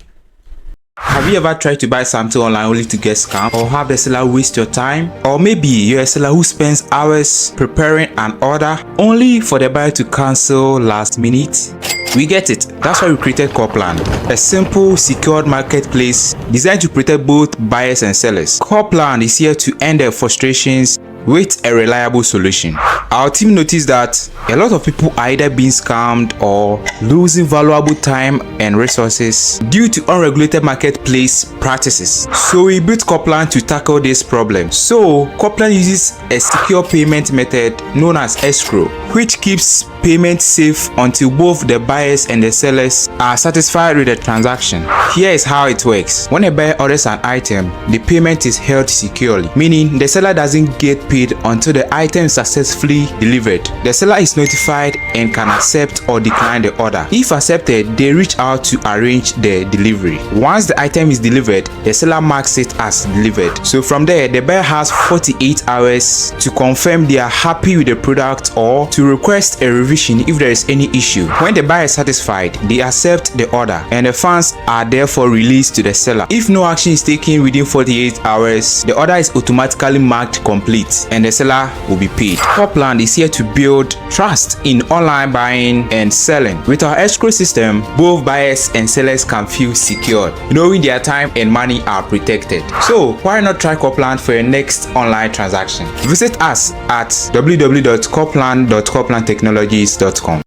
Have you ever tried to buy something online only to get scammed or have the seller waste your time? Or maybe you're a seller who spends hours preparing an order only for the buyer to cancel last minute? We get it. That's why we created Corplan, a simple, secured marketplace designed to protect both buyers and sellers. Corplan is here to end their frustrations with a reliable solution. Our team noticed that a lot of people are either being scammed or losing valuable time and resources due to unregulated marketplace practices. So we built Corplan to tackle this problem. So Corplan uses a secure payment method known as escrow, which keeps payment safe until both the buyers and the sellers are satisfied with the transaction. Here is how it works. When a buyer orders an item, the payment is held securely, meaning the seller doesn't get paid until the item is successfully delivered. The seller is notified and can accept or decline the order. If accepted, they reach out to arrange the delivery. Once the item is delivered, the seller marks it as delivered. So from there, the buyer has 48 hours to confirm they are happy with the product or to request a revision if there is any issue. When the buyer is satisfied, they accept the order and the funds are therefore released to the seller. If no action is taken within 48 hours, the order is automatically marked complete. receipt and the seller will be paid. Copland is here to build trust in online buying and selling. With our escrow system, both buyers and sellers can feel secured, knowing their time and money are protected. So why not try Copland for your next online transaction? Visit us at www.copland.coplandtechnologies.com.